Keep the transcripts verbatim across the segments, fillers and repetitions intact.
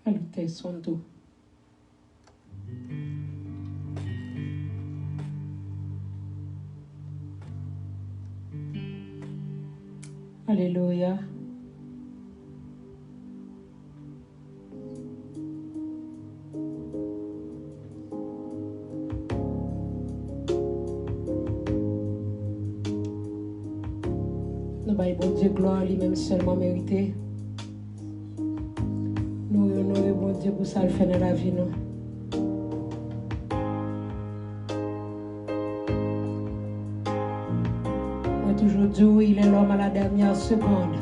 Salute, Santo. Alelouya. Nou bay Bondye glwa, li menm sèlman merite. Nou onore Bondye pou sa l fè nan lavi nou. Mwen toujou di w, il est l'homme à la dernière seconde.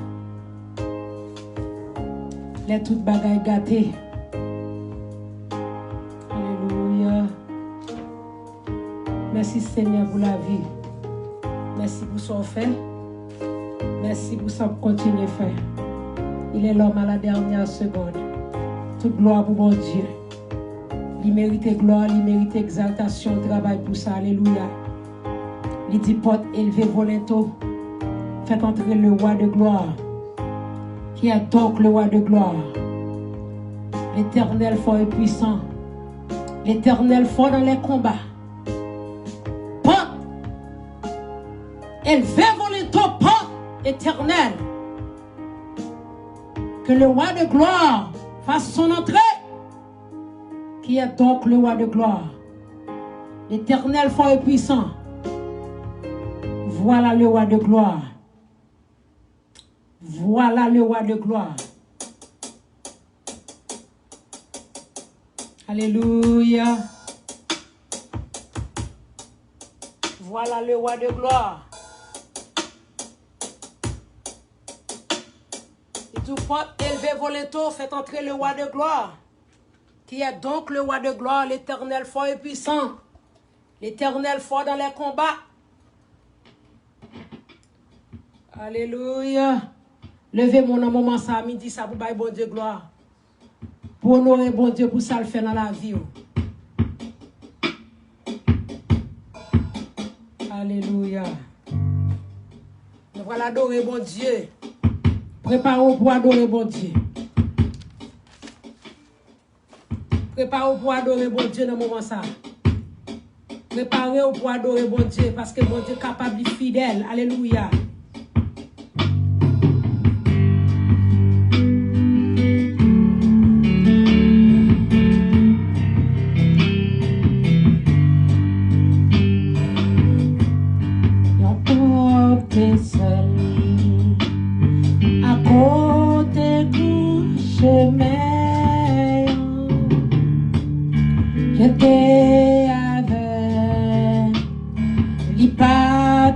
Lè tout bagay gate. Alelouya. Mèsi, Senyè, pou lavi. Mèsi pou sa w fè. Mèsi pou sa w ap kontinye fè. Il est l'homme à la dernière seconde. Tout glwa pou Bondye. Li merite glwa, li merite egzaltasyon, travay pou sa. Alelouya. Li di, porte élevée, vos linteaux, faites entrer le roi de gloire. Qui est donc le roi de gloire? L'Éternel fort et puissant. L'Éternel fort dans les combats. Porte, élevez vos linteaux, porte éternelle. Que le roi de gloire fasse son entrée. Qui est donc le roi de gloire? L'Éternel fort et puissant. Voilà le roi de gloire. Voilà le roi de gloire. Alelouya. Voilà le roi de gloire. Li di, porte, élevez vos linteaux, faites entrer le roi de gloire. Qui est donc le roi de gloire, l'Éternel fort et puissant. L'Éternel fort dans les combats. Alelouya. Leve men w nan moman sa, midi sa, pou bay Bondye glwa. Pou onore Bondye pou sa l fè nan lavi w. Alelouya. Nou pral adore Bondye. Prepare w pou adore Bondye. Prepare w pou adore Bondye nan moman sa. Prepare w pou adore Bondye, paske Bondye kapab, li fidèl. Alelouya. Yon pwòp te sèl akote gran chemen an. Kèl te avè, li pa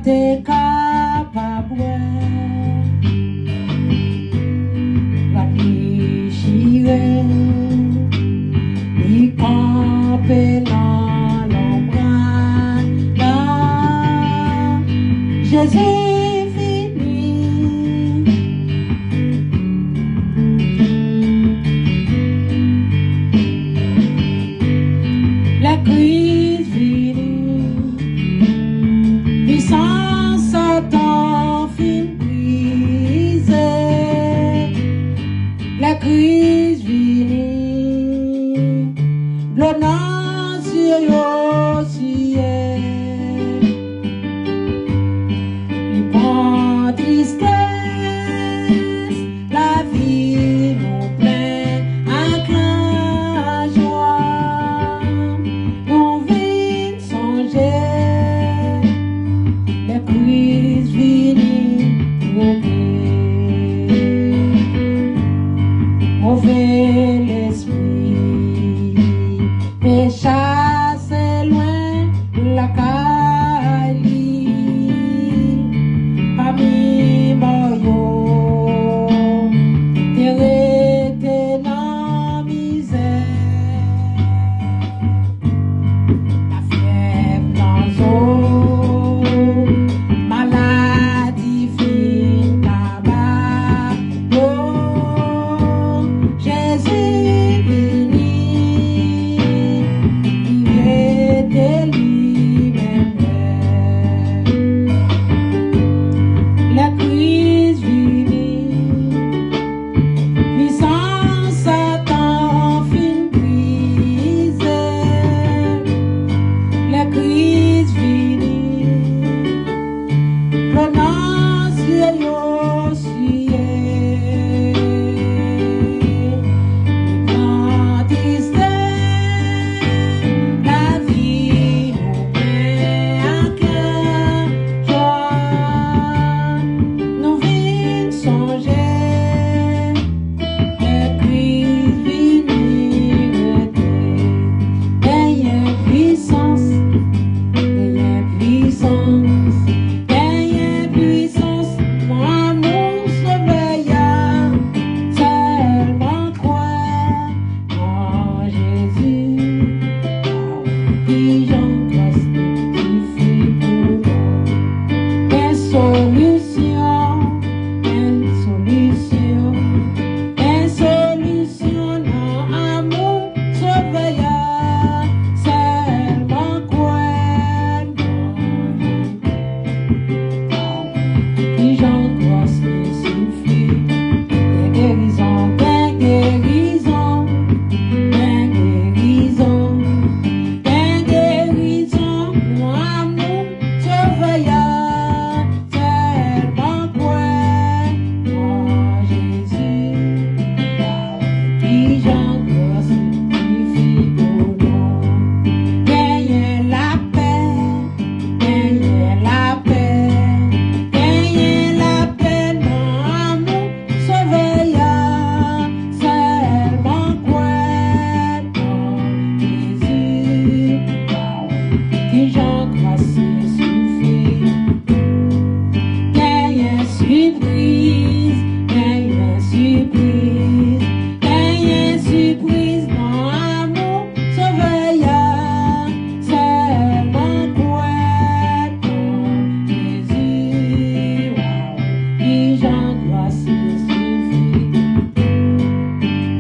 te kapab wè. Rad li chire, li kanpe nan lonbraj la. Jezi vini. Lè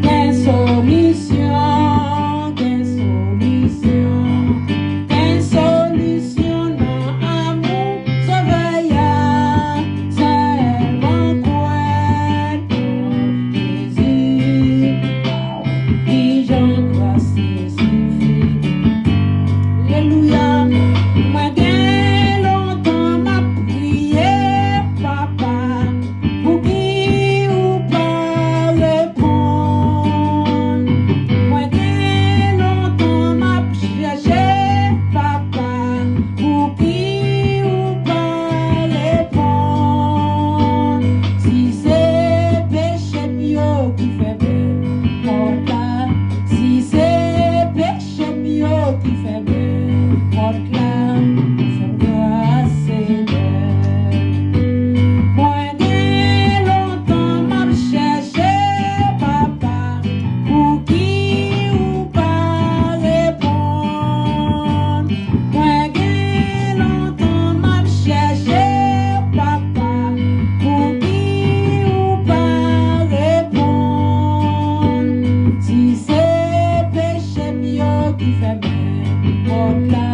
Gen solisyon, gen solisyon, gen solisyon nan amou Sovè a. Sèlman kwè nan Jezi. Kijan gras li sifi. Alelouya. Mwen gen lontan m ap priye, Papa, pouki ou pa reponn? Mwen gen lontan m ap chèche, Papa, pouki ou pa reponn? Si se peche m yo ki fèmen pòt la, si se peche m yo ki fèmen pòt la, fè m gras, Senyè. Mwen gen lontan m ap chèche, Papa, pouki ou pa reponn? Mwen gen lontan m ap chèche, Papa, pouki ou pa reponn? Si se peche m yo ki fèmen pòt la,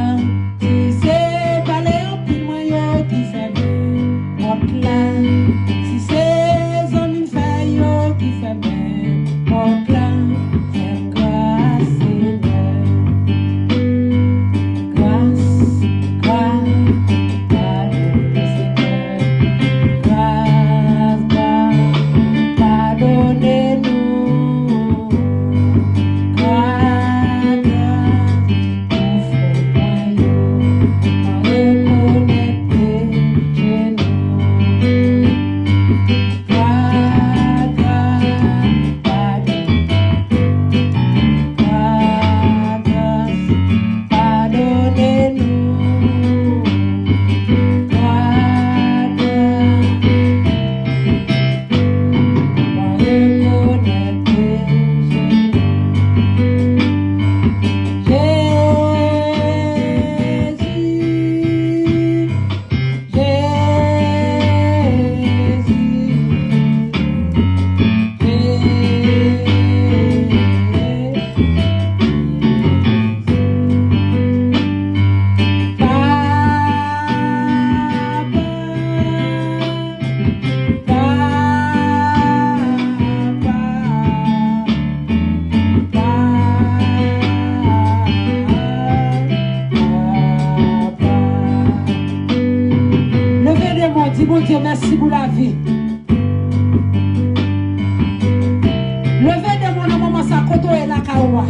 si se pale anpil mwen yo ki fèmen pòt la, si se zanmi m fè yo ki fèmen pòt la, fè m gras, Senyè. Gras, gras, padone, Senyè. Gras, gras, padone nou. Gras, gras, pou fòt mwen yo, mwen rekonèt peche nou. Gras, gras, padone. Gras, gras, padone nou. Gras, gras, mwen rekonèt peche nou. Jezi, Jezi, Jezi. Papa, Papa, Papa, Papa. Leve de men w, di Bondye mèsi pou lavi. Leve de men w nan moman sa, kote w ye lakay ou a.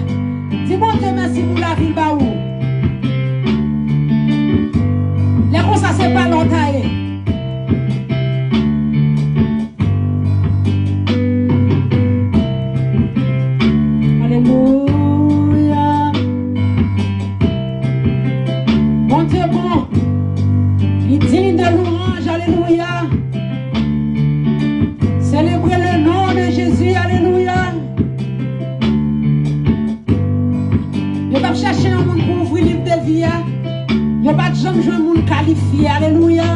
Di Bondye mèsi pou lavi l ba ou. Lè konsa se pa la w ta ye. Alelouya. Bondye bon. Li diy de lwanj. Alelouya. Selebre le non de Jezi. Alelouya. Yo t ap chèche yon moun pou ouvri liv de vi a. Yo pa t janm jwenn moun kalifye. Alelouya.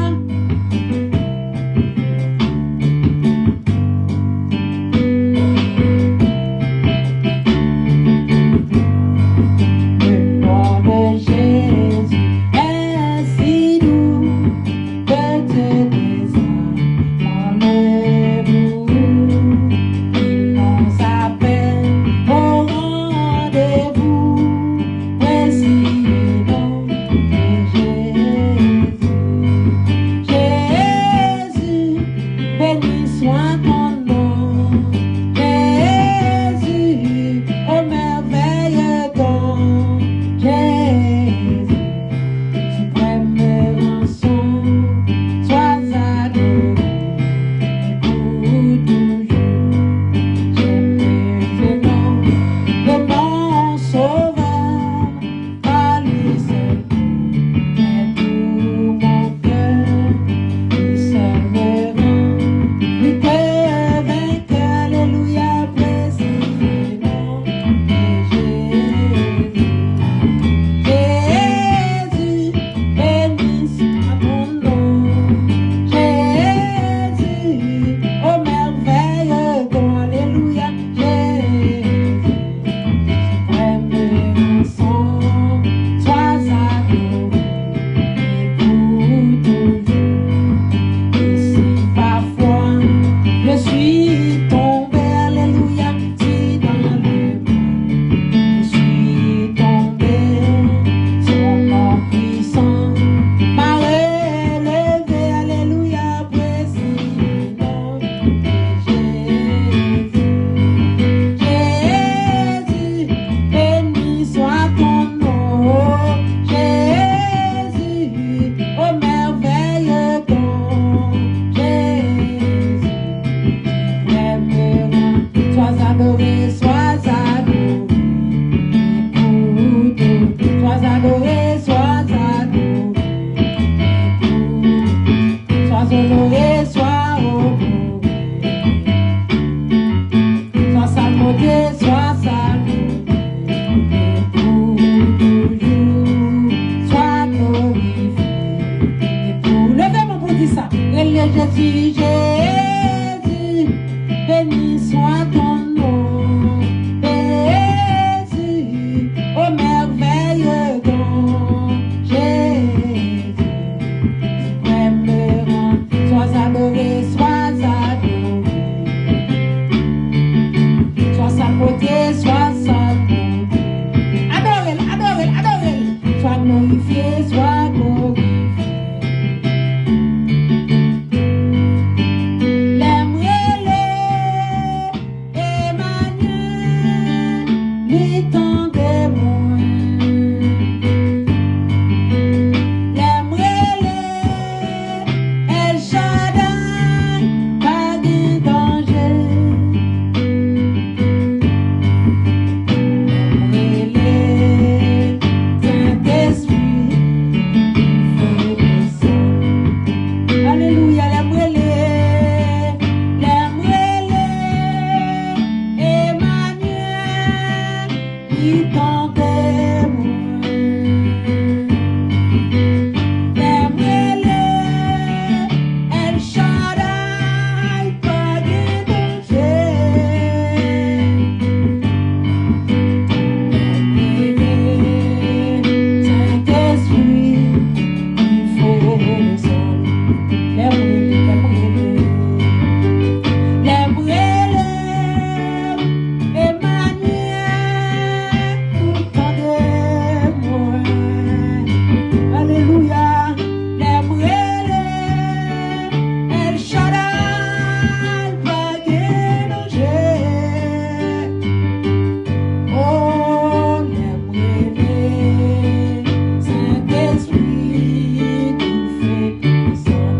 Le nom de Jésus est si doux. Bondye deza, alelouya. Il nous appelle au rendez-vous précis, nom de Jésus. Jésus, béni soit ton nom. Jésus, au merveilleux don. Jésus, suprême rançon, sois adoré pour toujours. J'aime ce nom de mon Sauveur, à lui seul pour tout mon cœur, lui seul me rend, lui que Sois adoré, sois adoré, sois adoré. Sois honoré, sois honoré. Sois salmodé, sois salmodé. Pour toujours, sois glorifié. E pou, leve men pou di sa. Rele Jezi, Jezi. Béni soit ton nom, Jésus, ô merveilleux don, Jésus, suprême rang. Sois adoré, sois adoré. Sois salmodé, sois salmodé. Adore l, adore l, adore l. Sois glorifié, sois glorifié. Lè m rele Emmanuel, li tande mwen. Lè m rele El Shaddai, pa gen danje. Lè m rele Sentespri, li fè desann. Alelouya, lè m rele, lè m rele Emmanuel, li tande mwen. Lè m rele El Shaddai, pa gen danje. Lè m rele Sentespri, li fè desann. Lè m rele, lè m rele. Lè m rele Emmanuel, ou tande mwen. Alelouya. Lè m rele El Shaddai, pa gen danje. O, lè m rele Sentespri, ki fè desann.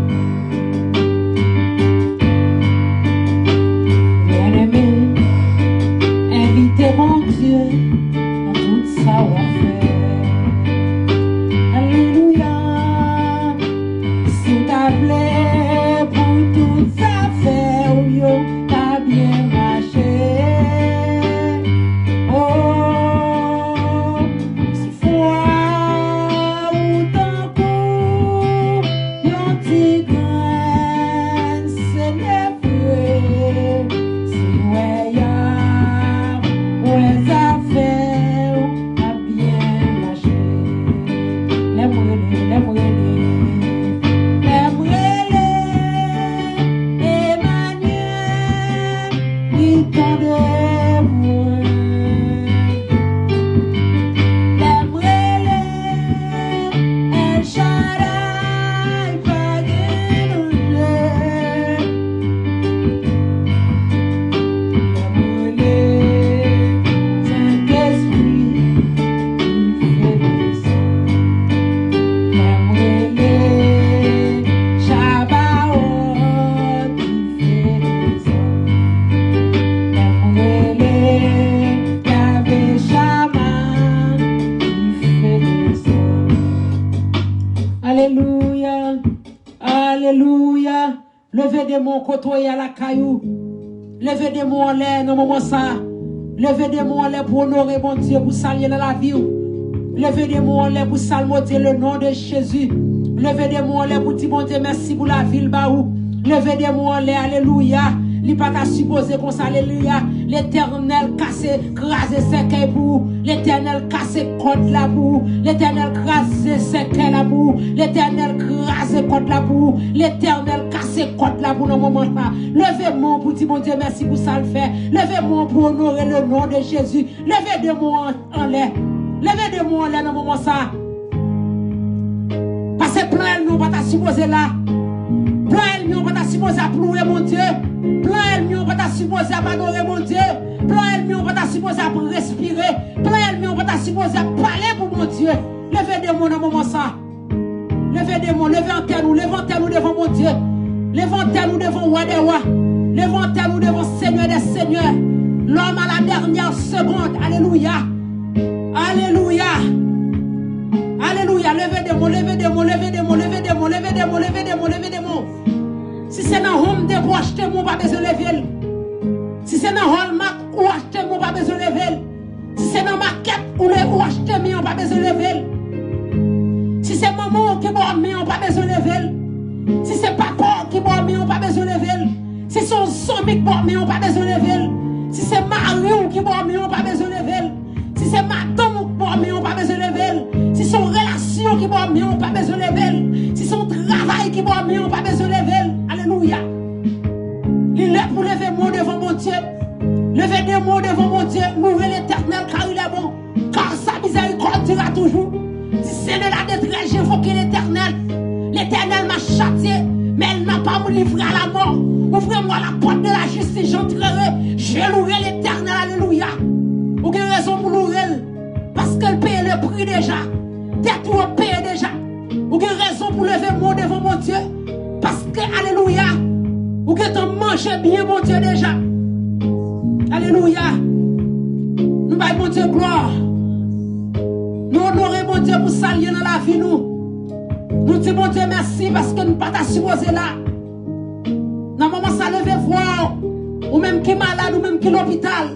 Byeneme, envite Bondye nan tout sa w ap fè. Alelouya. Si w ta vle pou tout zafè w yo ta byen mache, o, si fwa w tankou yon ti grenn senefre, si w wè y a, w wè zafè w ap byen mache. Lè m rele, lè m rele, lè m rele Emmanuel, li tande mwen. Lè m rele El Shaddai, pa gen danje. Lè m rele Sentespri, li fè desann. Lè m rele Sabaot, li fè desann. Lè m rele Yahvé Shammah, li fè desann. Alelouya. Alelouya. Leve de men w kote w ye a lakay ou. Leve de men w anlè nan moman sa a. Leve de men w anlè pou onore Bondye pou sa l ye nan lavi w. Leve de men w anlè pou salmodye le non de Jezi. Leve de men w anlè pou di Bondye mèsi pou lavi l ba ou. Leve de men w anlè, alelouya. Li pa ta sipoze konsa, alelouya. Letènèl kase, kraze sèkèy pou ou. Letènèl kase kòd la pou ou. Letènèl kraze sèkèy la pou ou. Letènèl kraze kòd la pou ou. Letènèl kase kòd la pou nan moman sa. Leve men w pou di Bondye mèsi pou sa l fè. Leve men w pou onore le non de Jezi. Leve de men w anlè. Leve de men w anlè nan moman sa. Paske plan ènmi w pa ta sipoze la. Plan ènmi w pa ta sipoze ap louwe Bondye. Plan ènmi w pa ta sipoze ap adore Bondye. Plan ènmi w pa ta sipoze ap respire. Plan ènmi w pa ta sipoze ap pale pou Bondye. Leve de men w nan moman sa. Leve de men w, leve antèn ou, leve antèn ou devan Bondye. Leve antèn ou devan Wa dè wa. Leve antèn ou devan Senyè dè senyè. L'homme à la dernière seconde. Alelouya. Alelouya. Alelouya. Leve demon, leve demon, leve demon, leve demon, leve demon, leve demon, leve demon. Si se nan Home Depot ou achte men, ou pa bezwen leve l. Si se nan Walmart ou achte men, ou pa bezwen leve l. Si se nan makèt ou le ou achte men, ou pa bezwen leve l. Si se manman w ki ba w men, ou pa bezwen leve l. Si se papa w ki ba w men, ou pa bezwen leve l. Si se yon zanmi k ba w men, ou pa bezwen leve l. Si se mari w ki ba w men, ou pa bezwen leve l. Si se madanm ou k ba w men, ou pa bezwen leve l. Si se yon relasyon ki ba w men, ou pa bezwen leve l. Si se yon travay ki ba w men, ou pa bezwen leve l. Alelouya. Li lè pou leve men w devan Bondye. Leve de men w devan Bondye. Louwe Letènèl, car il est bon, car sa miséricorde dure à toujours. Dis, Seigneur, la détresse, j'invoque l'Éternel. L'Éternel m'a châtié, mais il n'a pas livré à la mort. Ouvrez-moi la porte de la justice, j'entrerai, je louerai l'Éternel. Alelouya. Ou gen rezon pou louwe l, paske l peye le pri deja. Dèt ou yo peye deja. Ou gen rezon pou leve men w devan Bondye. Paske, alelouya, ou gentan manje byen Bondye deja. Alelouya. Nou bay Bondye glwa. Nou onore Bondye pou sa l ye nan lavi nou. Nou di Bondye mèsi paske nou pa ta sipoze la. Nan moman sa, leve vwa w. Ou menm ki malad, ou menm ki lopital.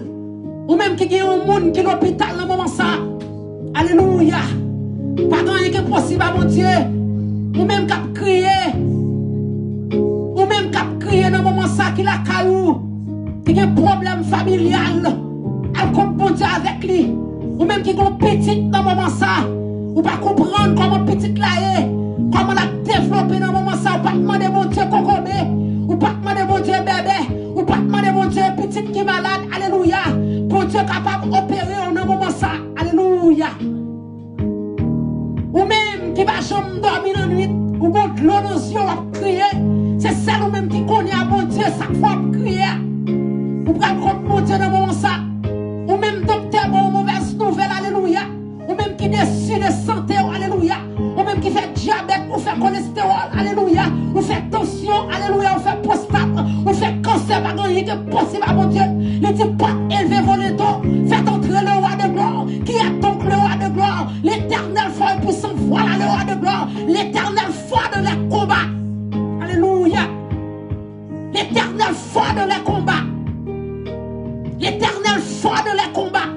Ou menm ki gen yon moun ki lopital nan moman sa. Alelouya. Pa gen anyen ki enposib a Bondye. Ou menm k ap kriye. Ou menm k ap kriye nan moman sa ki lakay ou. Ki gen pwoblèm familyal. Al kot Bondye avèk li. Ou menm ki gen yon pitit nan moman sa. Ou pa konprann kòman pitit la ye. Kòman l ap devlope nan moman sa. Ou pa t mande Bondye kokobe. Ou pa t mande Bondye bèbè. Ou pa t mande Bondye pitit ki malad. Alelouya. Bondye kapab opere w nan moman sa. Alelouya. Ou menm ki pa janm dòmi nan nwit, ou gon dlo nan zye w ap kriye. Se sèl ou menm ki konnen a Bondye sa k fè w ap kriye a. Ou pral kot Bondye nan moman sa. Ou menm doktè ba w movèz nouvèl, alelouya. Ou menm ki desi de sante w, alelouya. Ou menm ki fè dyabèt, ou fè kolestewòl, alelouya. Ou fè tansyon, alelouya. Ou fè pwostat, ou fè kansè, pa gen anyen ki enposib a Bondye. Li di, pòt elve volento, faites entrer le roi de gloire. Qui est donc le roi de gloire? L'Éternel fort et puissant, voilà le roi de gloire. L'Éternel fort dans les combats. Alelouya. L'Éternel fort dans les combats. L'Éternel fort dans les combats.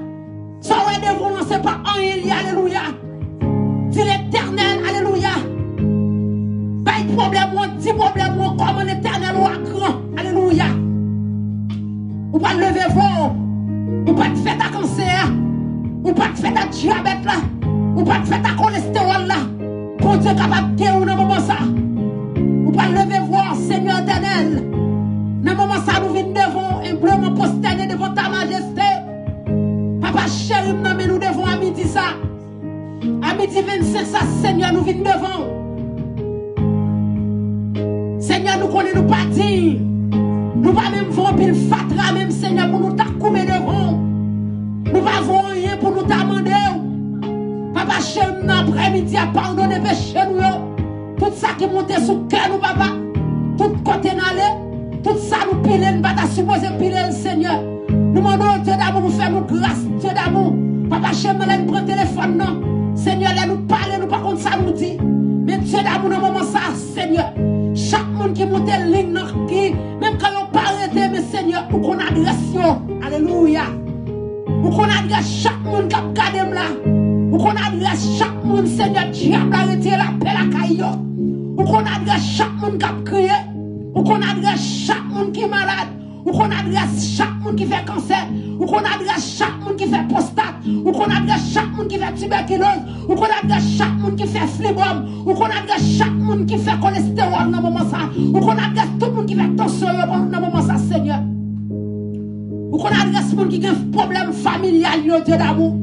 Sa w wè devan w lan, se pa anyen li, alelouya. Di Letènèl, alelouya. Bay pwoblèm ou an, di pwoblèm ou an, kòman Letènèl ou a gran, alelouya. Ou pral leve vwa w. Ou pa t fèt a kansè a. Ou pa t fèt a dyabèt la. Ou pa t fèt a kolestewòl la. Bondye kapab geri w nan moman sa. Ou pral leve vwa w, Senyè Etènèl. Nan moman sa, nou vin devan w, enbleman pwostène devan ta majeste. Papa cheri m nan, men nou devan w a midi sa. A midi vennsenk sa, Senyè, nou vin devan w. Senyè, nou konnen nou pa diy. Nou pa menm vo anpil fatra menm, Senyè, pou nou ta koube devan w. Nou pa vo anyen pou nou ta mande w. Papa cheri m nan, aprèmidi a, padone peche nou yo. Tout sa ki monte sou kè nou, papa, tout kote n ale, tout sa nou pile, n pa ta sipoze pile l, Senyè. Nou mande w, Dye damou, pou fè nou gras, Dye damou. Papa cheri m nan, lè n pran telefòn nan, Senyè, lè nou pale, nou pa konn sa nou di. Men Dye damou, nan moman sa, Senyè, chak moun ki moute liy nan, ki, menm kan yo pa rete, men Senyè, ou konn adrès yo. Alelouya. Ou konn adrès chak moun k ap gade m la. Ou konn adrès chak moun, Senyè, dyab la retire lapè lakay yo. Ou konn adrès chak moun k ap kriye. Ou konn adrès chak moun ki malad. Ou konn adrès chak moun ki fè kansè. Ou konn adrès chak moun ki fè pwostat. Ou konn adrès chak moun ki fè tibèkiloz. Ou konn adrès chak moun ki fè flibòm. Ou konn adrès chak moun ki fè kolestewòl nan moman sa. Ou konn adrès tout moun ki fè tansyon yo nan moman sa, Senyè. Ou konn adrès moun ki gen pwoblèm familyal yo, Dye damou.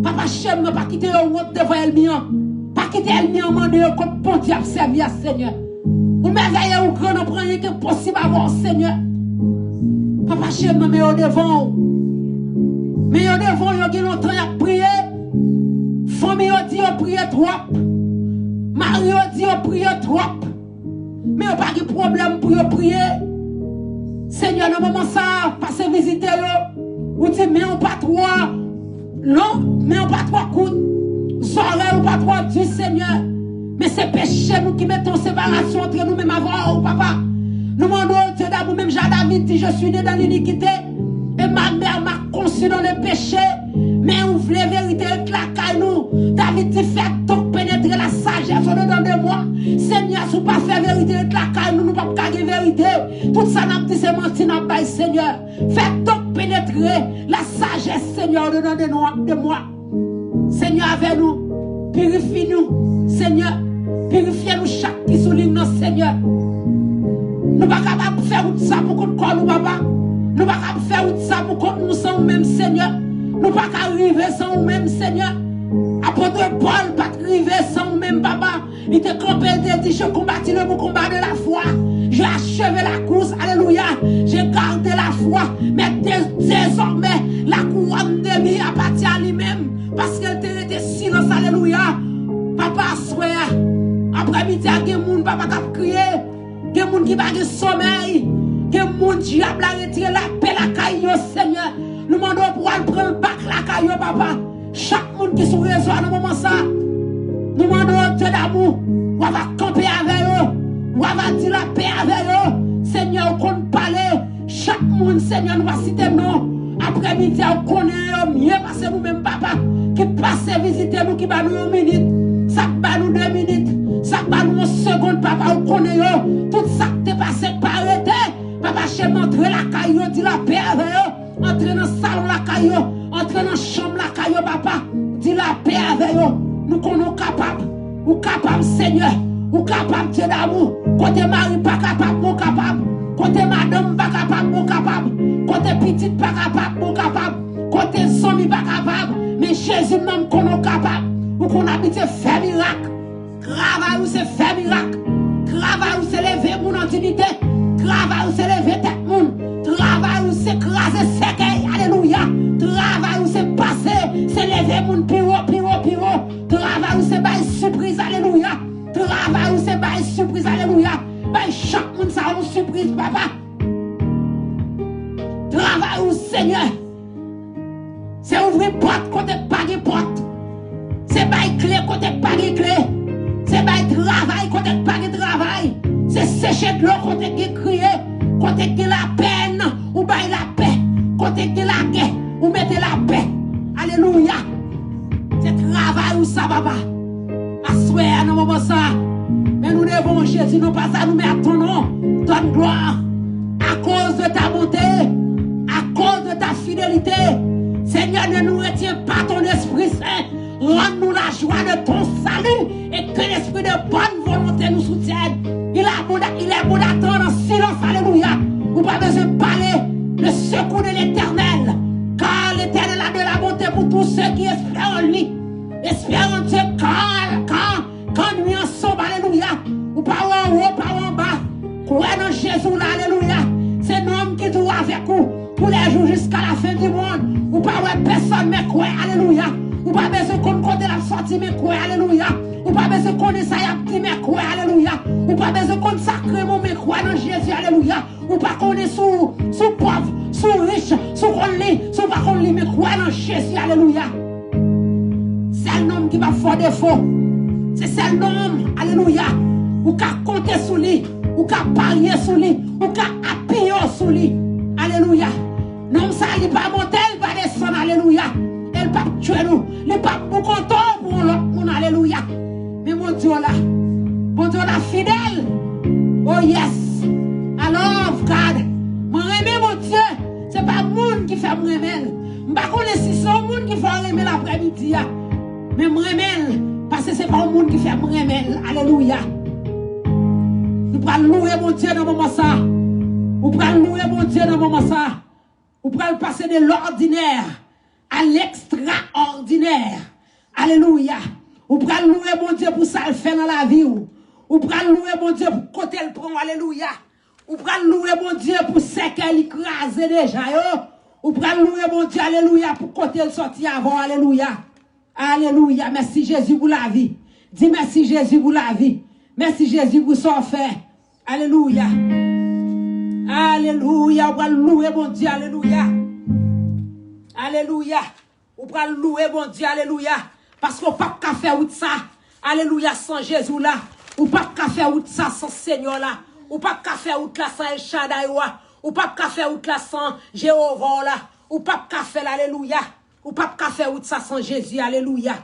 Papa cheri m nan, pa kite yo wont devan ènmi an. Pa kite ènmi an mande yo kot Bondye ap sèvi a, Senyè. Ou mèvèye, ou gran, nan pran anyen ki enposib avè w, Senyè. Papa cheri m nan, men yo devan w. Men yo devan w, yo gen lontan y ap priye. Fanmi yo di yo priye twòp. Mari yo di yo priye twòp. Men yo pa gen pwoblèm pou yo priye. Senyè, nan moman sa a, pase vizite yo. Ou di men w pa twò long, men w pa twò kout, zòrèy ou pa twò di, Senyè. Men se peche nou ki mete yon separasyon antre nou menm avè w, papa. Nou mande w, Dye damou, menm jan David di, je suis né dans l'iniquité, et ma mère m'a conçu dans le péché. Men ou vle verite ret lakay nou. David di, fè donc pénétrer la sagesse au-dedans de moi. Senyè, si w pa fè verite ret lakay nou, nou p ap ka gen verite. Tout sa n ap di se manti n ap bay, Senyè. Fè donc pénétrer la sagesse, Senyè, au-dedans de nou, de moi. Senyè, avè nou, pirifye nou, Senyè. Pirifye nou chak ki sou liy nan, Senyè. Nou pa kapab fè wout sa pou kont kò nou, papa. Nou pa kapab fè wout sa pou kont nou san ou menm, Senyè. Nou pa ka rive san ou menm, Senyè. Apot Pòl pa t rive san ou menm, papa. Li te kanpe, li te di, j'ai combattu le bon combat de la foi. J'ai achevé la course. Alléluia. J'ai gardé la foi. Mais dé- désormais, la couronne de vie appartient à lui-même. Paske l te rete silans. Alléluia. Papa, aswè a, aprèmidi a, gen moun, papa, k ap kriye. Gen moun ki pa gen somèy. Gen moun, dyab la retire lapè lakay yo, Senyè. Nou mande w pou w al pran l bak lakay yo, papa. Chak moun ki sou rezo a nan moman sa, nou mande w, Dye damou, w ava kanpe avè yo, w ava di lapè avè yo. Senyè, ou konn pale. Chak moun, Senyè, nou pa site non. Aprèmidi a, ou konnen yo mye pase nou menm, papa. Ki pase vizite nou, ki ba nou yon minit, sa k ba nou de minit, sa k ba nou yon segonn, papa, ou konnen yo. Tout sa k te pase k pa rete. Papa, chèf, antre lakay yo, di lapè avè yo. Antre nan salon lakay yo, antre nan chanm lakay yo, papa. Di lapè avè yo. Nou konnen w kapab. Ou kapab, Senyè. Ou kapab, Dye damou. Kote mari pa kapab, men w kapab. Kote madanm pa kapab, men w kapab. Kote pitit pa kapab, men w kapab. Kote zanmi pa kapab, men Jezi, m nan, m konnen w kapab. Ou konn abitye fè mirak. Travay ou se fè mirak. Travay ou se leve moun an diyite. Travay ou se leve tèt moun. Travay ou se kraze sèkèy. Alelouya. Travay ou se pase, se leve moun pi wo, pi wo, pi wo. Travay ou se bay sipriz. Alelouya. Travay ou se bay sipriz. Alelouya. Bay chak moun sa yon sipriz, papa. Travay ou, Senyè. Se ouvri pòt kote k pa gen pòt. Se bay kle kote k pa gen kle. Se bay travay kote k pa gen travay. Se seche dlo kote k gen kriye. Kote k gen lapèn, ou bay lapè. Kote k gen lagè, ou mete lapè. Alelouya. Se travay ou sa, papa. Aswè a, nan moman sa, men nou devan Jezi, non pas à nous, mais à ton nom, donne gloire. À cause de ta bonté, à cause de ta fidélité, Seigneur, ne nous retiens pas ton Esprit Saint. Rends-nous la joie de ton salut et que l'esprit de bonne volonté nous soutienne. Il est bon d'a- il est bon d'attendre en silence. Alléluia. Ou pa bezwen pale, le secours de l'Éternel. Car l'Éternel a de la bonté pour tous ceux qui espèrent en lui. Espère en Dieu, car, car, car nous ensemble, alelouya. Ou pa wè anwo, ou pa wè anba. Kwè nan Jezi w la, alelouya. Se nonm ki tou avèk ou tous les jours jusqu'à la fin du monde. Ou pa wè pèsòn, men kwè, alelouya. Ou pa bezwen konn kote l ap sòti, men kwè, alelouya. Ou pa bezwen konnen sa y ap di, men kwè, alelouya. Ou pa bezwen konn sa k renmen w, men kwè nan Jezi, alelouya. Ou pa konnen si w, si w pòv, si w rich, si w konn li, si w pa konn li, men kwè nan Jezi, alelouya. Sèl nonm ki p ap fè w defo, se sèl nonm, alelouya, ou ka konte sou li, ou ka parye sou li, ou ka apiye w sou li, alelouya. Nonm sa, li pa monte, li pa desann, alelouya. E l p ap tchwe nou, li p ap boukonte w pou yon lòt moun, alelouya. Men Bondye w la. Bondye w la fidèl. Oh yes. I love God. Mwen renmen Bondye. Se pa moun ki fè m renmen l. M pa konnen si se yon moun ki fè w renmen l aprèmidi a. Men m renmen l. Paske se pa yon moun ki fè m renmen l. Alelouya. Nou pral louwe Bondye nan moman sa. Ou pral louwe Bondye nan moman sa. Ou pral pase de l'ordinaire à l'extraordinaire. Alelouya. Ou pral louwe Bondye pou sa l fè nan lavi w. Ou pral louwe Bondye pou kote l pran w. Alelouya. Ou pral louwe Bondye pou sèkèy li kraze deja yo. Ou pral louwe Bondye, alelouya, pou kote l sòti avè w. Alelouya. Alelouya. Mèsi Jezi pou lavi. Di mèsi Jezi pou lavi. Mèsi Jezi pou sa w fè. Alelouya. Alelouya. Ou pral louwe Bondye. Alelouya. Alelouya. Ou pral louwe Bondye, alelouya. Paske w p ap ka fè wout sa, alelouya, san Jezi w la. Ou p ap ka fè wout sa san Senyè w la. Ou p ap ka fè wout la san El Shaddai w a. Ou p ap ka fè wout la san Jewova w la. Ou p ap ka fè l, alelouya. Ou p ap ka fè wout sa san Jezi, alelouya.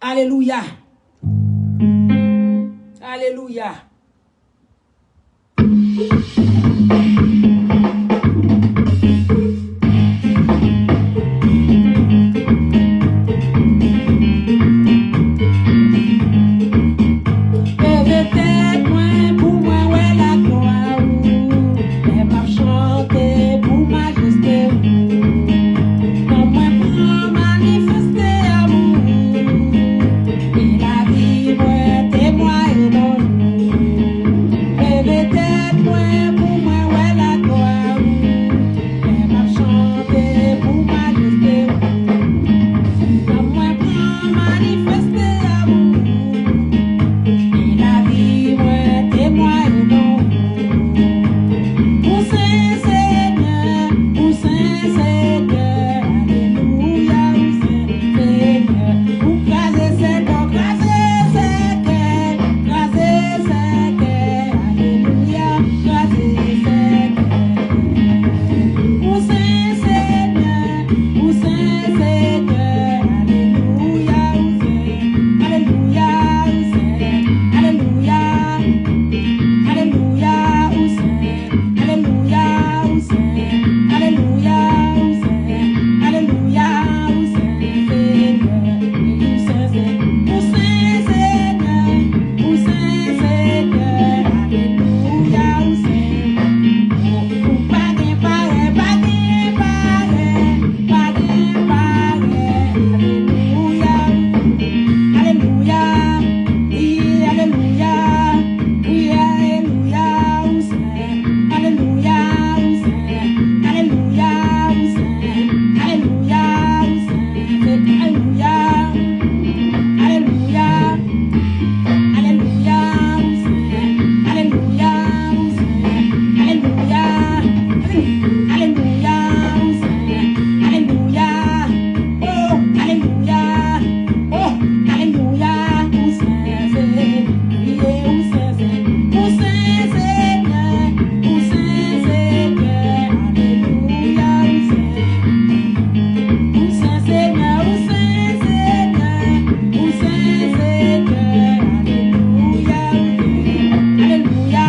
Alelouya. Alelouya. Leve tèt mwen pou mwen wè laglwa ou. Lè m ap chante pou majeste ou. Nan mwen pran manifeste amou ou. E lavi mwen temwaye non ou. Leve tèt mwen pou mwen wè laglwa ou. Lè m ap chante pou majeste ou. Nan mwen pran manifeste amou ou. E lavi mwen temwaye non ou. Ou sen Senyè, ou sen Senyè, alelouya, ou sen Senyè. Ou kraze sèkè, kraze sèkè, kraze sèkè, alelouya, kraze sèkè. Ou sen Senyè, ou sen Senyè, alelouya, ou sen, alelouya, ou sen, alelouya. Alelouya, ou sen, alelouya, ou sen, alelouya, ou sen, alelouya, ou sen, Senyè, ou sen, sen, ou sen, Senyè, ou sen, Senyè, alelouya, ou sen. Ou pa gen parèy, pa gen parèy, pa gen parèy, alelouya, alelouya, wi, alelouya. Wi, alelouya, ou sen. Alelouya, ou sen. Alelouya, ou sen. Alelouya, ou sen. Alelouya. Alelouya. Alelouya, ou sen. Alelouya, ou sen. Alelouya. Alelouya, ou sen. Alelouya. Oh, alelouya. Oh, alelouya, ou sen, sen, wi, ou sen, sen, ou sen, Senyè, ou sen, Senyè, alelouya, ou sen, ou sen, Senyè, ou sen, Senyè, ou sen, Senyè, alelouya, alelouya.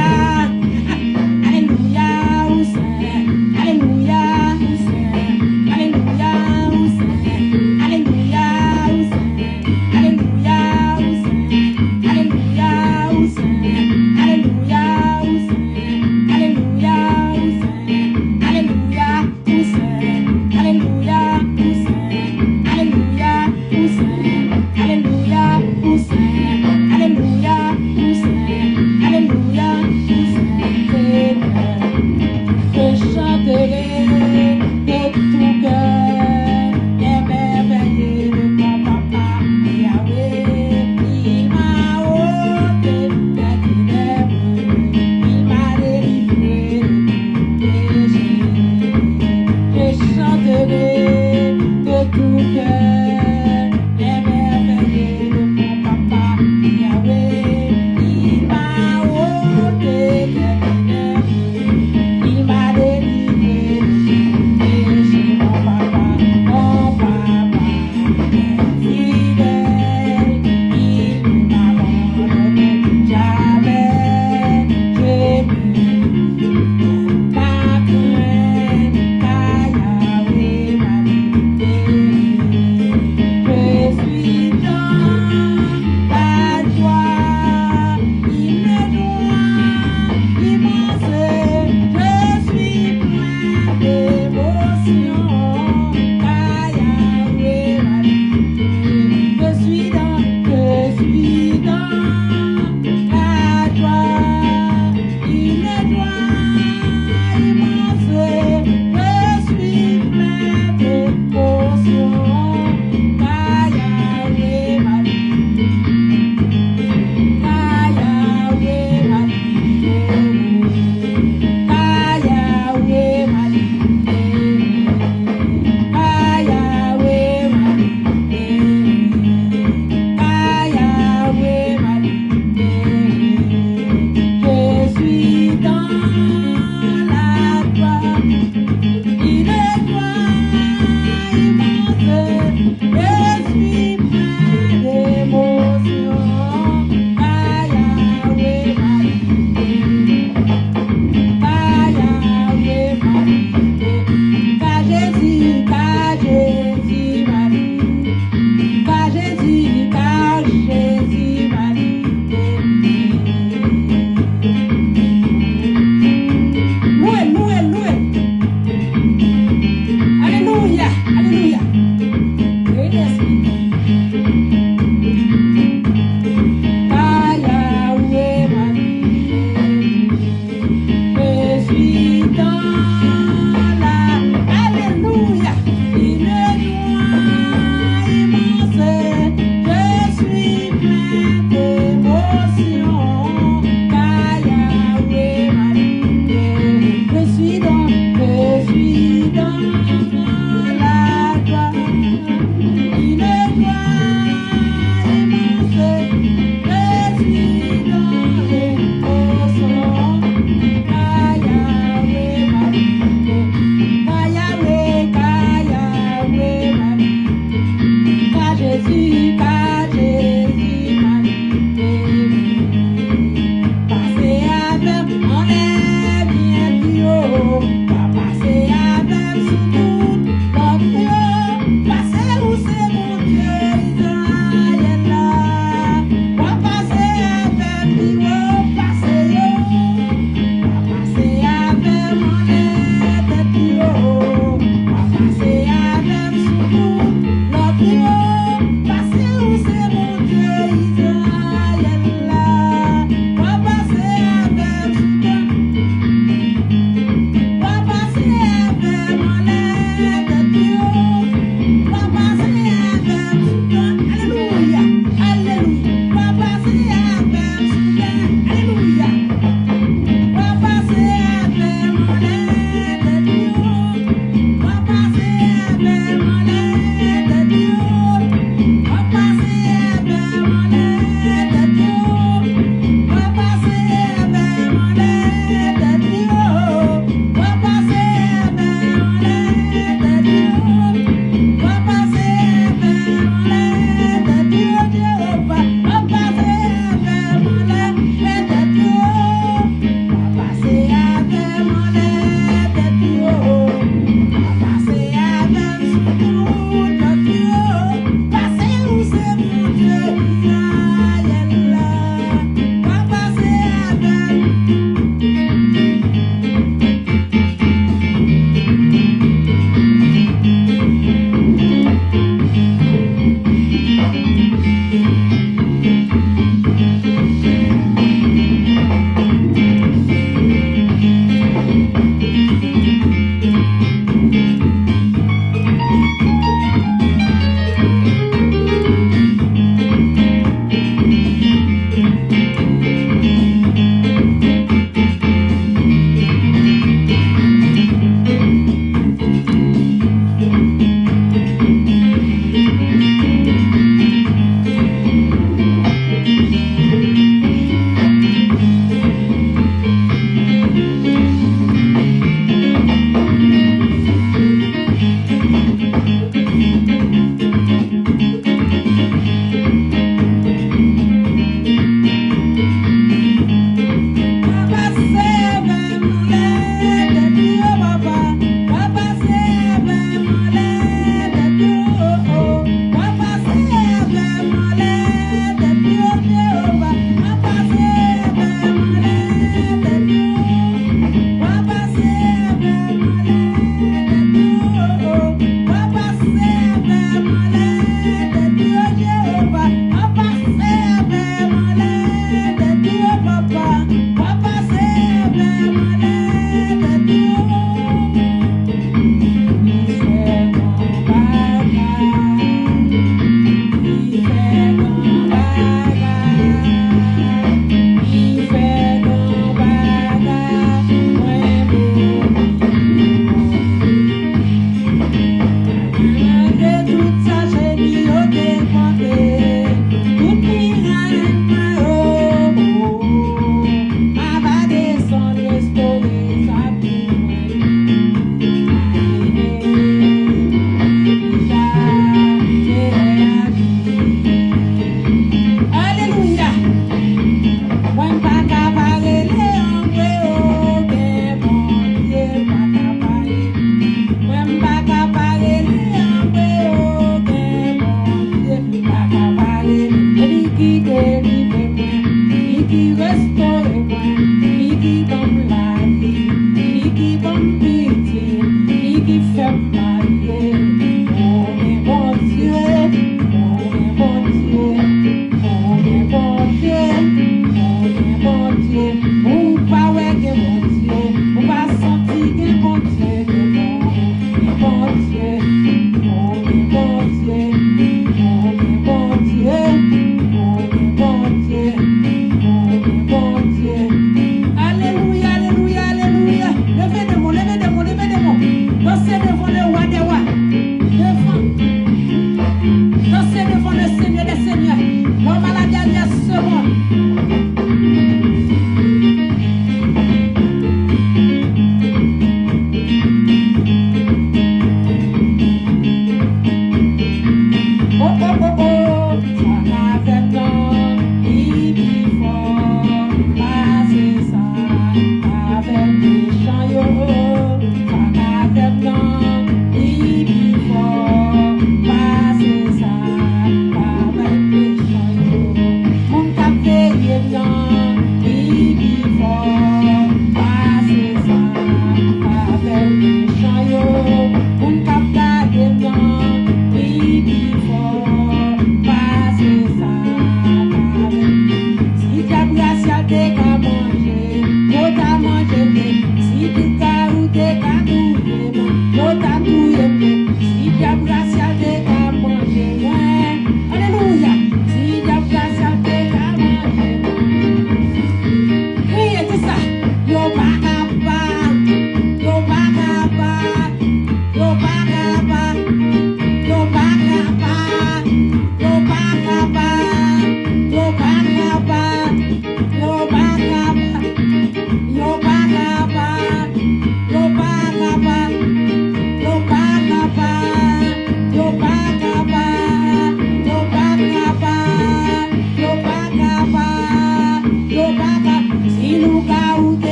Alelouya, ou sen. Alelouya, ou sen. Alelouya, ou sen. Alelouya, ou sen. Alelouya, ou sen. Alelouya, ou sen. Alelouya, ou sen. Alelouya, ou sen. Alelouya, ou sen. Alelouya, ou sen. Alelouya, ou sen. Alelouya, ou sen. Alelouya, ou sen. Alelouya, ou sen. Senyè, je chanterai de tout cœur les merveilles de ton papa, Yahweh. Il m'a ôté des ténèbres, il m'a délivré de tout péché. Je chanterai de tout cœur les merveilles de ton papa, Yahweh. Il m'a ôté des ténèbres, il m'a délivré de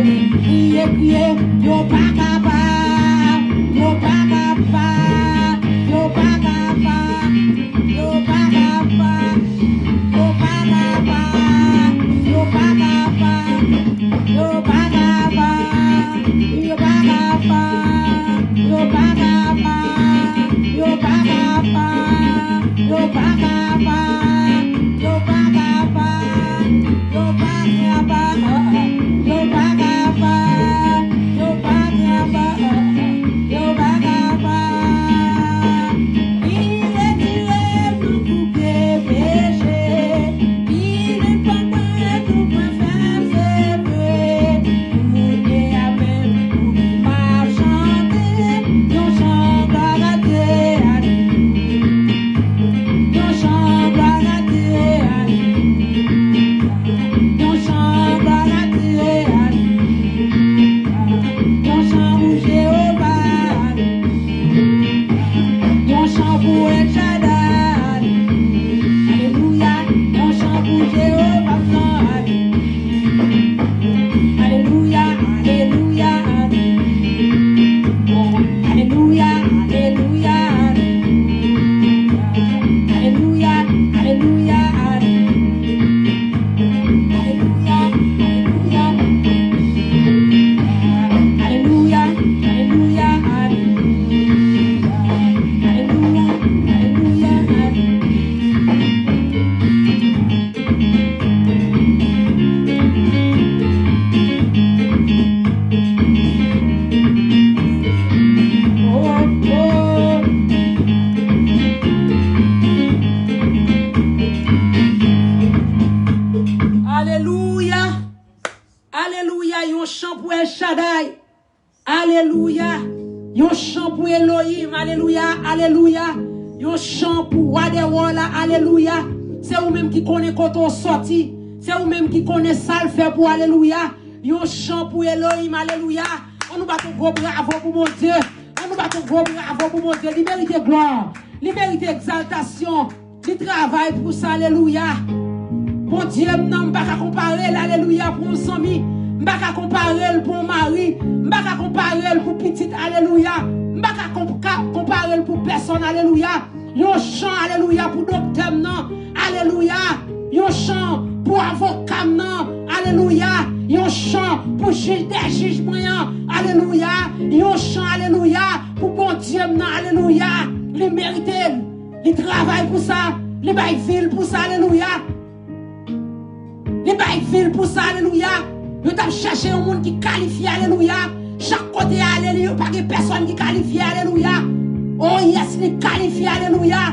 Kriye, kriye, yo pa ka pa, yo pa ka pa, yo pa ka pa, yo pa ka pa, yo pa ka pa, yo pa ka pa, yo pa ka pa, yo pa ka pa, yo pa ka pa, yo pa ka pa, yo pa ka pa, yo pa ka pa. Yo pa ka pa, yo pa ka pa, yo pa ka pa, yo pa ka pa. Li retire nou koupe peche, li depann nou pran fè sevre. Kounye a menm, m ap chante yon chan glwa a Dye, alelouya. Yon chan glwa a Dye, alelouya. Yon chan glwa a Dye, alelouya. Yon chan pou Jewova, alelouya. Yon chan pou El Shaddai, alelouya. Yon chan pou Jewova, alelouya. Alelouya, alelouya, alelouya. Alelouya, alelouya, alelouya. Alelouya, alelouya, alelouya. Alelouya, alelouya. Alelouya, alelouya, alelouya. Alelouya, alelouya, alelouya. Alelouya. Alelouya. Yon chan pou El Shaddai. Alelouya. Yon chan pou Elohim. Alelouya. Alelouya. Yon chan pou Wa dè wa la. Alelouya. Se ou menm ki konnen kote w sòti. Se ou menm ki konnen sa l fè pou. Alelouya. Yon chan pou Elohim. Alelouya. An nou bat yon gwo bravo pou Bondye. An nou bat yon gwo bravo pou Bondye. Li merite glwa. Li merite egzaltasyon. Li travay pou sa, alelouya. Bondye m nan, m pa ka konpare l, alelouya, pou yon zanmi. M pa ka konpare l pou yon mari. M pa ka konpare l pou pitit, alelouya. M pa ka konp-, ka konpare l pou pèsòn, alelouya. Yon chan, alelouya, pou doktè m nan, alelouya. Yon chan pou avoka m nan, alelouya. Yon chan pou jij dè jij mwen an, alelouya. Yon chan, alelouya, pou Bondye m nan, alelouya. Li merite l. Li travay pou sa. Li bay vi l pou sa. Alelouya. Li bay vi l pou sa. Alelouya. Yo t ap chèche yon moun ki kalifye. Alelouya. Chak kote y ale, li, yo pa gen pèsòn ki kalifye. Alelouya. Oh yes, li kalifye. Alelouya.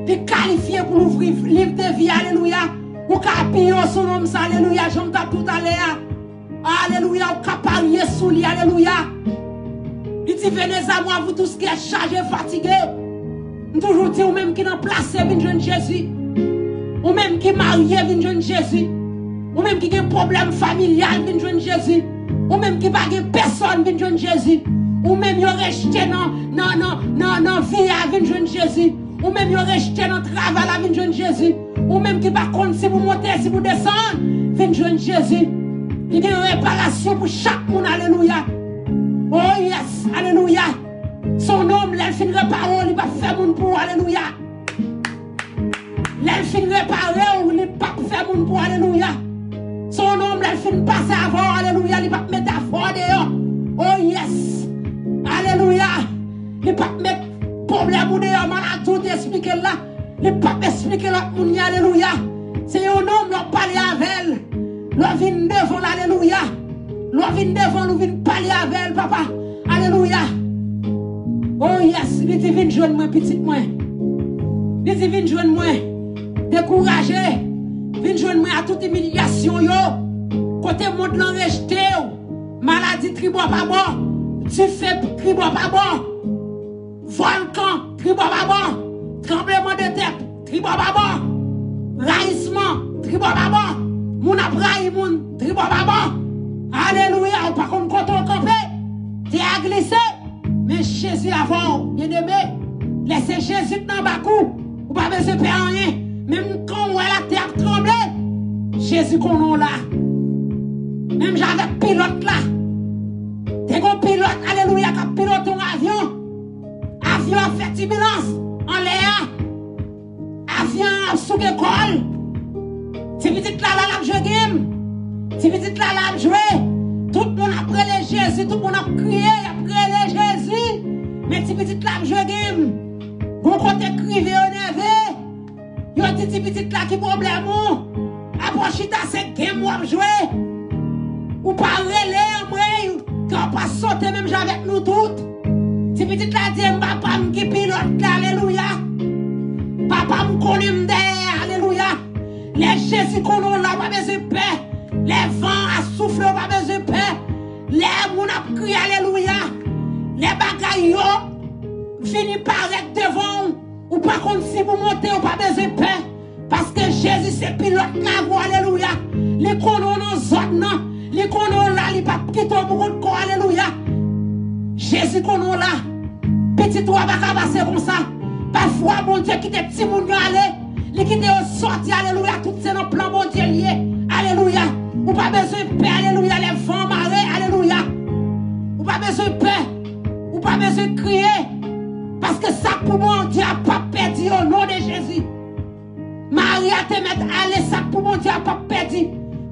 Li kalifye pou louvri liv de vi. Alelouya. Ou ka apiye w sou non m sa. Alelouya. Jan m t ap di w talè a. Alelouya, ou ka parye sou li, alelouya. Li di, venez à moi, vous tous qui êtes chargés, fatigués. M toujou di, ou menm ki nan plase, vin jwenn Jezi. Ou menm ki marye, vin jwenn Jezi. Ou menm ki gen pwoblèm familyal, vin jwenn Jezi. Ou menm ki pa gen pèsòn, vin jwenn Jezi. Ou menm yo rejte nan, nan, nan, nan, nan vi a, vin jwenn Jezi. Ou menm yo rejte nan travay la, vin jwenn Jezi. Ou menm ki pa konn si pou monte, si pou desann, vin jwenn Jezi. Li gen reparasyon pou chak moun, alelouya. Oh yes, alelouya. Son nonm, lè l fin repare w, li p ap fè moun pou ou, alelouya. Lè l fin repare w, li p ap fè moun pou ou, alelouya. Son nonm, lè l fin pase avè w, alelouya, li p ap met afè w deyò. Oh yes, alelouya. Li p ap met pwoblèm ou deyò, maladi w te esplike l la. Li p ap esplike lòt moun li, alelouya. Se yon nonm, lè w pale avè l, lè w vin devan l, alelouya. Lè w vin devan l, ou vin pale avè l, papa. Alelouya. Oh yes, li di, vin jwenn mwen, pitit mwen. Li di, vin jwenn mwen. Dekouraje. Vin jwenn mwen a tout imilyasyon yo. Kote mond lan rejte w. Maladi tribò pa bò. Dife tribò pa bò. Vòlkan, tribò pa bò. Tranbleman de tè, tribò pa bò. Rayisman, tribò pa bò. Moun ap rayi moun, tribò pa bò. Alelouya, ou pa konn kote w kanpe. Tè a glise. Men Jezi avè w, byeneme. Lè se Jezi k nan bak ou, ou pa bezwen pè anyen. Menm kan w wè latè ap tranble, Jezi konnen w la. Menm jan avèk pilòt la. Te gen yon pilòt, alelouya, k ap pilote yon avyon. Avyon ap fè tibilans anlè a. Avyon an ap souke kò l. Ti pitit la la, l ap jwe game. Ti pitit la la ap jwe. Tout moun ap rele Jezi, tout moun ap kriye, y ap rele Jezi. Men ti pitit la ap jwe game. Gon kote k rive yo nève. Yo di ti pitit la ki pwoblèm ou. Apa w chita se game w ap jwe. Ou pa rele anmwey, kè w pa sote menm jan avèk nou tout. Ti pitit la di, m papa m ki pilòt la, alelouya. Papa m konnen m dèyè, alelouya. Lè Jezi konnen w la, w pa bezwen pè. Lè van a soufle, w pa bezwen pè. Lè moun ap kriye, alelouya. Lè bagay yo vini parèt devan w, ou pa konn si pou monte, ou pa bezwen pè. Paske Jezi se pilòt lavi w, alelouya. Li konnen w nan zòn nan. Li konnen w la, li p ap kite w pou kont kò w, alelouya. Jezi konnen w la. Pitit ou a pa ka pase konsa. Pafwa, Bondye kite timoun yo ale. Li kite yo sòti, alelouya. Tout se nan plan Bondye l ye. Alelouya. Ou pa bezwen pè, alelouya. Lè van mare, alelouya. Ou pa bezwen pè. Ou pa bezwen kriye. Paske sa k pou Bondye a p ap pèdi o non de Jezi. Mari a te mèt ale, sa k pou Bondye a p ap pèdi.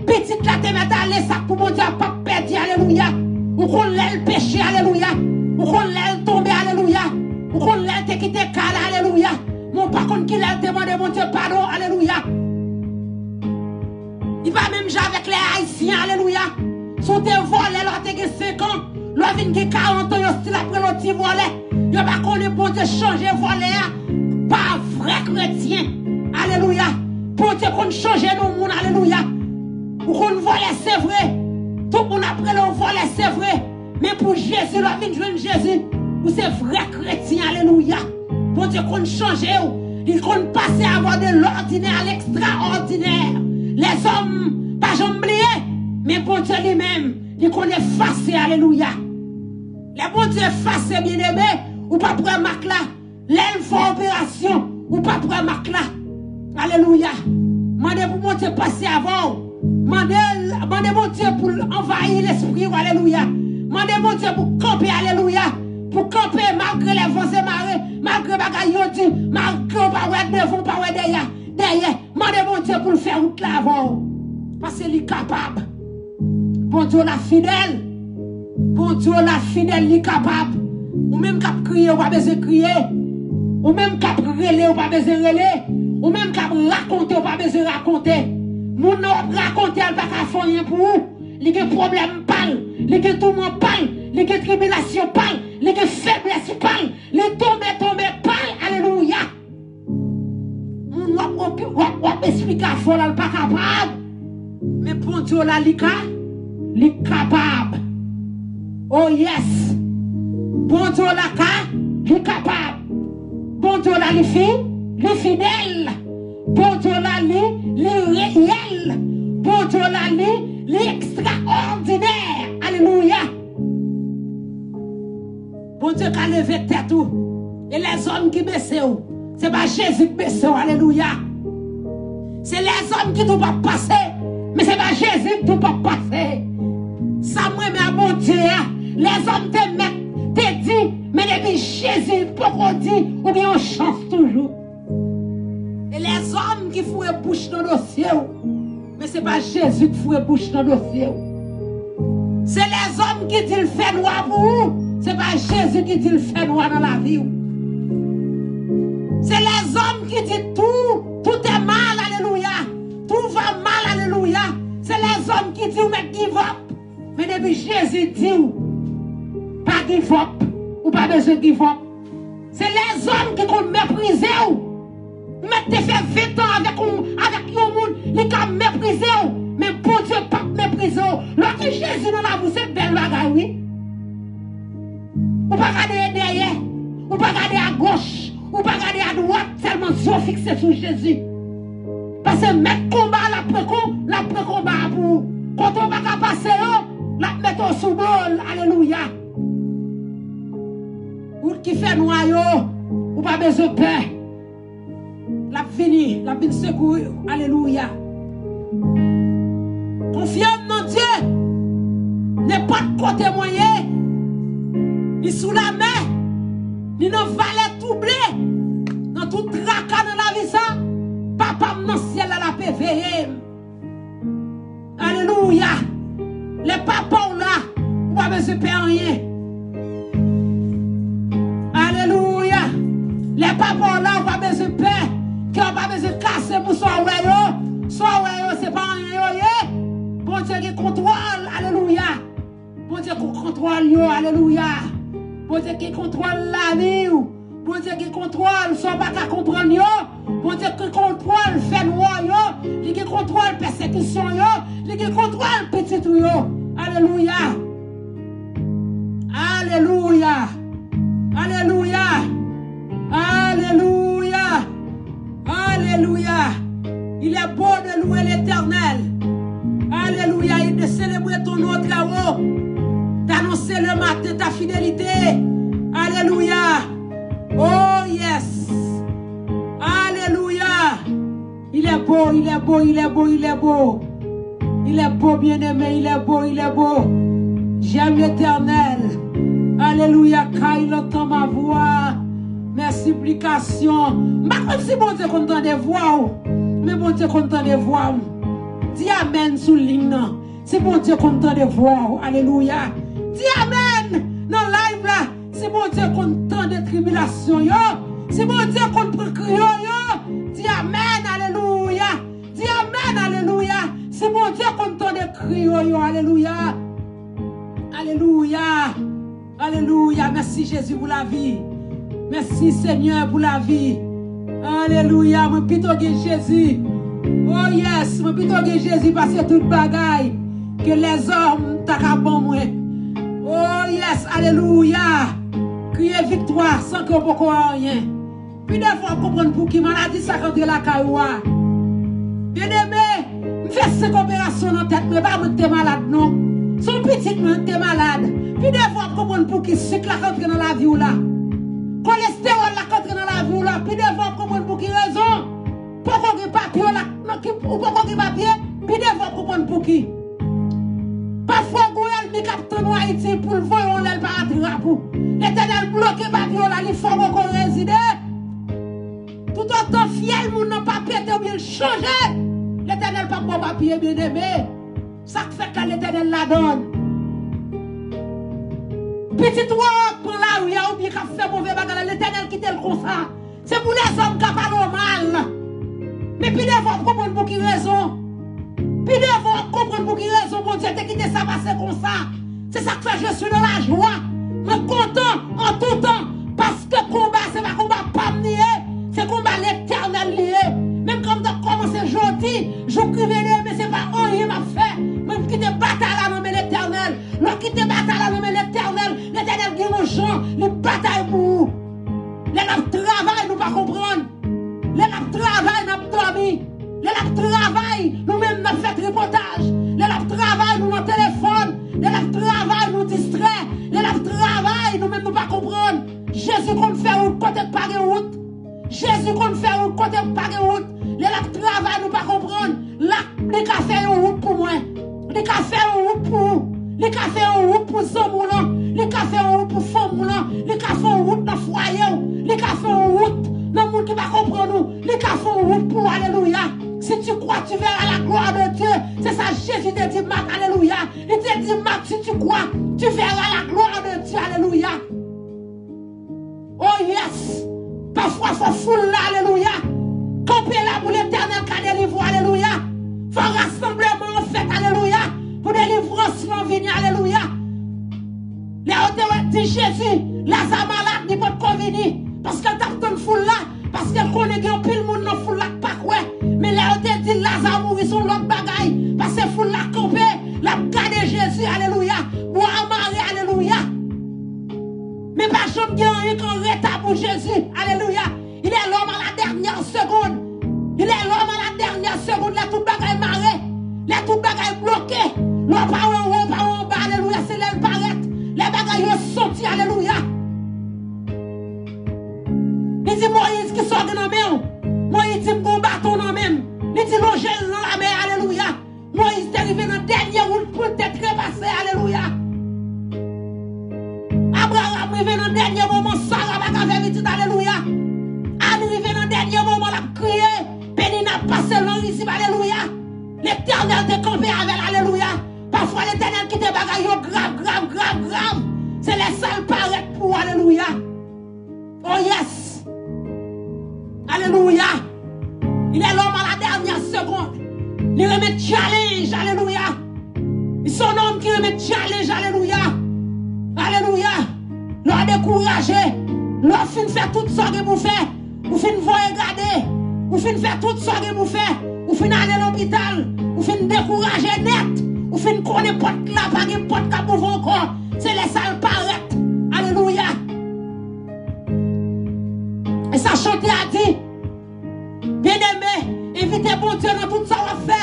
Pitit la te mèt ale, sa k pou Bondye a p ap pèdi, alelouya. Ou konn lè l peche, alelouya. Ou konn lè l tonbe, alelouya. Ou konn lè l te kite kay la, alelouya. Men w pa konn kilè l te mande Bondye padon, alelouya. Li pa menm jan avèk lè ayisyen, alelouya. Si w te vòlè lè w te gen senk an, lè w vin gen karant an, yo still ap rele w ti vòlè. Yo pa konnen Bondye chanje vòlè a pa vrè kretyen. Alelouya. Bondye konn chanje non moun, alelouya. Ou konn vòlè, se vre. Tout moun ap rele w vòlè, se vre. Men pou Jezi, lè w vin jwenn Jezi, ou se vrè kretyen, alelouya. Bondye konn chanje w. Li konn pase avè w de lòdinè a lekstraòdinè. Lèzòm pa janm bliye, men Bondye li menm, li konn efase, alelouya. Lè Bondye efase, byeneme, ou p ap wè mak la. Lè l fè operasyon, ou p ap wè mak la. Alelouya. Mande pou Bondye pase avè w. Mande l, mande Bondye pou l anvayi lespri w, alelouya. Mande Bondye pou kanpe, alelouya. Pou kanpe malgre lè van se mare, malgre bagay yo di, malgre w pa wè devan, w pa wè dèyè, dèyè. Mande Bondye pou l fè wout la avè w. Paske li kapab. Bondye w la fidèl. Bondye w la fidèl, li kapab. Ou menm k ap kriye, ou pa bezwen kriye. Ou menm k ap rele, ou pa bezwen rele. Ou menm k ap rakonte, ou pa bezwen rakonte. Moun nan w ap rakonte a, l pa ka fè anyen pou ou. Li gen pwoblèm pa l. Li gen touman pa l. Li gen tribilasyon pa l. Li gen feblès pa l. Li tonbe, tonbe pa l. Alelouya. Moun w ap, w ap, w ap, w ap esplike afè w la, l pa kapab. Men Bondye w la, li ka, li kapab. Oh yes. Bondye w la ka, li kapab. Bondye w la, li fi, li fidèl. Bondye w la, li, li reyèl. Bondye w la, li, li ekstraòdinè. Alelouya. Bondye ka leve tèt ou. E lèzòm ki bese w, se pa Jezi k bese w. Alelouya. Se lèzòm ki di w p ap pase, men se pa Jezi k di w p ap pase. Sa m renmen a Bondye a, lèzòm te mèt te di, men depi Jezi poko di, ou gen yon chans toujou. E lèzòm ki foure bouch nan dosye w, men se pa Jezi k foure bouch nan dosye w. Se lèzòm ki di l fè nwa pou ou, se pa Jezi ki di l fè nwa nan lavi w. Se lèzòm ki di tout, tout est mal, alelouya. Tout va mal, alelouya. Se lèzòm ki di w mèt give up. Men depi Jezi di w pa give up, ou pa bezwen give up. Se lèzòm ki konn meprize w. Ou mèt te fè ven tan avèk yon, avèk yon moun, li ka meprize w. Men Bondye p ap meprize w. Lè w gen Jezi nan lavi w, se bèl bagay, wi. Ou pa gade dèyè. Ou pa gade agoch. Ou pa gade adwat. Sèlman zye w fikse sou Jezi. Paske mèt konba a, l ap pran kon-, l ap pran konba a pou ou. Kote w pa ka pase yo, l ap mete w sou do l. Alelouya. Wout ki fè nwa yo, ou pa bezwen pè. L ap vini, l ap vin sekourir ou. Alelouya. Konfye w nan Dye. Nenpòt kote mwen ye, ni sou lamè, ni nan vale twouble, nan tout traka nan lavi sa, Papa m nan syèl la, l ape veye m. Alelouya. Lè papa w la, ou pa bezwen pè anyen. Alelouya. Lè papa w la, ou pa bezwen pè. Kè w pa bezwen kase pou sa w wè yo. Sa w wè yo, se pa anyen yo ye. Bondye gen kontwòl. Alelouya. Bondye gen kontwòl yo. Alelouya. Bondye gen kontwòl lavi w. Bondye gen kontwòl sa w pa ka konprann yo. Bondye gen kontwòl fènwa yo. Li gen kontwòl pèsekisyon yo. Li gen kontwòl pitit ou yo. Alelouya. Alelouya. Alelouya. Alelouya. Alelouya. Il est beau de louer l'Éternel. Alelouya. Et de célébrer ton nom très haut. D'annoncer le matin ta fidélité. Alelouya. Oh yes. Alelouya. Il est beau, il est beau, il est beau, il est beau. Il est beau, bien-aimé, il est beau, il est beau. J'aime l'Éternel. Alelouya, car il entend ma voix. Mes supplications. M pa konn si Bondye konn tande vwa w, men Bondye konn tande vwa m. Di amèn sou liy nan. Si Bondye konn tande vwa w, alelouya. Di amèn nan live la. Si Bondye konn tande tribilasyon yo, si Bondye konn pran kri yo, yo, di amèn, alelouya. Di amèn, alelouya. Si Bondye konn tande kri yo, yo, alelouya. Alelouya. Alelouya. Mèsi Jezi pou lavi. Mèsi Senyè pou lavi. Alelouya. Mwen pito gen Jezi. Oh yes, mwen pito gen Jezi pase tout bagay ke lèzòm ta ka ban mwen. Oh yes, alelouya. Kriye viktwa san ke w poko wè anyen. Pi devan w ap konprann pouki maladi sa k antre lakay ou a. Byeneme, m fè senk operasyon nan tèt mwen, e pa mwen ki te malad non. Se yon pitit mwen ki te malad. Pi devan w ap konprann pouki sik la k antre nan lavi w la. Kolestewòl la k antre nan lavi w la. Pi devan w ap konprann pou ki rezon. Poko gen papye w la, nan ki, ou poko gen papye, pi devan w ap konprann pouki. Pafwa, gon ènmi k ap tann ou Ayiti pou l voye w lè l pa atrap ou. Letènèl bloke papye w la, li fè w poko rezide. Toutotan fyèl moun nan pa pete oubyen l chanje, Letènèl p ap ba w papye, byeneme. Sa k fèt la, Letènèl ladann. Pitit ou a k pran lari a oubyen k ap fè move bagay la, Letènèl kite l konsa. Se pou lèzòm ka pale w mal. Men pi devan w ap konprann pou ki rezon. Pi devan w ap konprann pou ki rezon Bondye te kite sa pase konsa. Se sa k fè je suis dans la joie. Mwen kontan an tou tan. Paske konba a se pa konba pa m li ye. Se konba Letènèl li ye. Menm kan m t ap kòmanse jodi, jou k rive demen, se pa anyen m ap fè. Mwen m kite batay la nan men Letènèl. Lè w kite batay la nan men Letènèl, Letènèl gen yon jan li batay pou ou. Lè l ap travay, nou pa konprann. Lè l ap travay, n ap dòmi. Lè l ap travay, nou menm n ap fè tripotaj. Lè l ap travay, nou nan telefòn. Lè l ap travay, nou distrè. Lè l ap travay, nou menm nou pa konprann. Jezi konn fè wout kote k pa gen wout. Jezi konn fè wout kote k pa gen wout. Lè l ap travay, nou pa konprann. L ap, li ka fè yon wout pou mwen. Li ka fè yon wout pou ou. Li ka fè yon wout pou zanmi w lan. Li ka fè yon wout pou fanmi w lan. Li ka fè yon wout nan fwaye w. Li ka fè yon wout nan moun ki pa konprann ou. Li ka fè yon wout pou ou. Alelouya. Si tu crois, tu verras la gloire de Dieu. Se sa Jezi te di Mat. Alelouya. Li te di Mat, si tu crois, tu verras la gloire de Dieu. Alelouya. Oh yes! Pafwa fò foul la, alelouya. Kanpe la pou Letènèl ka delivre w, alelouya. Fò rasanbleman an fèt, alelouya. Pou delivrans lan vini, alelouya. Lè yo te wè di Jezi, Laza malad, li potko vini. Paske l t ap tann foul la. Paske l konnen gen anpil moun nan foul la k pa kwè. Men lè yo te di Laza mouri, se yon lòt bagay. Paske foul la kanpe, l ap gade Jezi, alelouya. Bwa an mare, alelouya. Men pa janm gen anyen k an reta pou Jezi. Alelouya. Il est l'homme à la dernière seconde. Il est l'homme à la dernière seconde. Lè tout bagay mare. Lè tout bagay bloke. Lè w pa wè anwo, w pa wè anba. Alelouya. Se lè l parèt. Lè bagay yo soti. Alelouya. Li di Moyiz, kisa w gen nan men w? Moyiz di, m gen yon baton nan men m. Li di lonje l nan lamè. Alelouya. Moyiz te rive nan dènye wout pou l te trepase, alelouya. disip, alelouya. Letènèl te kanpe avè l, alelouya. Pafwa Letènèl kite bagay yo grav, grav, grav, grav. Se lè sa l parèt pou w, alelouya. Oh yes. Alelouya. Il est l'homme à la dernière seconde. Li renmen challenge, alelouya. Li se yon nonm ki renmen challenge, alelouya. Alelouya. Lè w dekouraje, lè w fin fè tout sa w gen pou fè, ou fin voye gade, ou fin fè tout sa w gen pou fè, ou fin ale lopital, ou fin dekouraje nèt, ou fin konnen pòt la pa gen pòt k ap ouvri ankò, se lè sa l parèt. Alelouya. E sa chante a di, byeneme, envite Bondye nan tout sa w ap fè.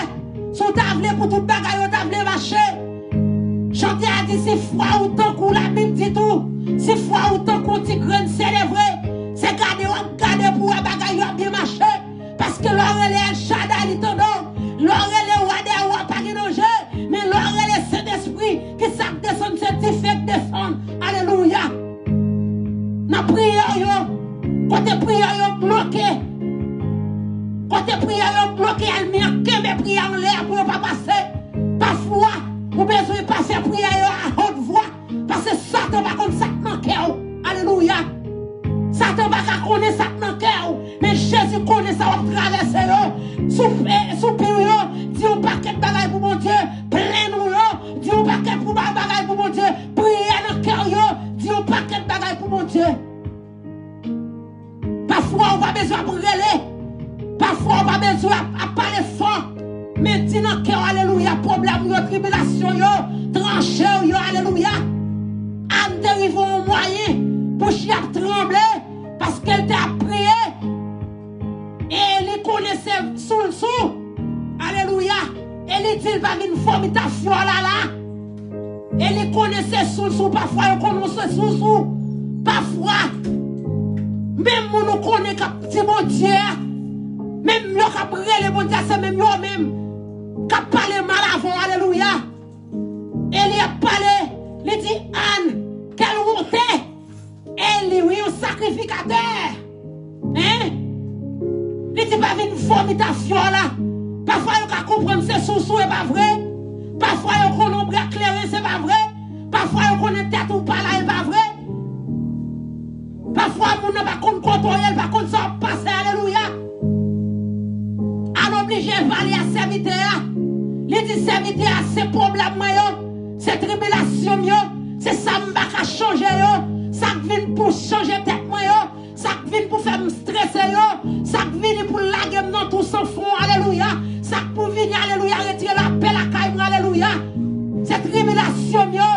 Si w ta vle pou tout bagay yo ta vle mache, chante a di, si fwa ou tankou Labib di tou, si fwa ou tankou yon ti grenn sèl, evre, se gade w ap gade pou wè bagay yo ap byen mache. Paske lè w rele El Shaddai, li tande w. Lè w rele Wa dè wa, pa gen danje. Men lè w rele Sentespri, ki sa k desann, se dife k desann. Alelouya. Nan priyè yo, kote priyè yo bloke, kote priyè yo bloke, ènmi an kenbe priyè anlè a pou yo pa pase. Pafwa, ou bezwen pase priyè yo a haute voix, paske Satan pa konn sa k nan kè w. Alelouya. Satan pa ka konnen sa k nan kè w, men Jezi konnen sa w ap travèse yo. Sou, eh, soupir yo, di yon pakèt bagay pou Bondye. Plenn ou yo, di yon pakèt pou ba-, bagay pou Bondye. Priyè nan kè w yo, di yon pakèt bagay pou Bondye. Pafwa ou pa bezwen ap rele. Pafwa ou pa bezwen ap, ap pale fò. Men di nan kè w, alelouya, pwoblèm yo, tribilasyon yo, tranche yo, alelouya. Ann te rive yon mwayen bouch li ap tranble paske l te ap priye. E li konnen se sou l sou. Alelouya. E li di l pa vin vomit afyon la la. E li konnen se sou l sou. Pafwa yo konnen se sou l sou. Pafwa, menm moun ou konnen k ap di Bondye a, menm yo k ap rele Bondye a, se menm yo menm k ap pale mal avè w. Alelouya. E li ap pale, li di, Ann, kèl wonte! E li, wi, yon sakrifikatè. Hein? Li di pa vin vomit afyon la. Pafwa yo ka konprann se sou sou, e pa vre. Pafwa yo konnen w bra kleren, se pa vre. Pafwa yo konnen tèt ou pa la, e pa vre. Pafwa moun nan pa konn kote w ye, l pa konn sa w ap pase, alelouya. Ann oblije pale a sèvitè a. Li di sèvitè a, se pwoblèm mwen yo, se tribilasyon m yo, se sa m pa ka chanje yo, sa k vin pou chanje tèt mwen yo, sa k vin pou fè m strese yo, sa k vini pou lage m nan tou san fon, alelouya, sa k pou vini, alelouya, retire lapè lakay mwen, alelouya. Se tribilasyon m yo,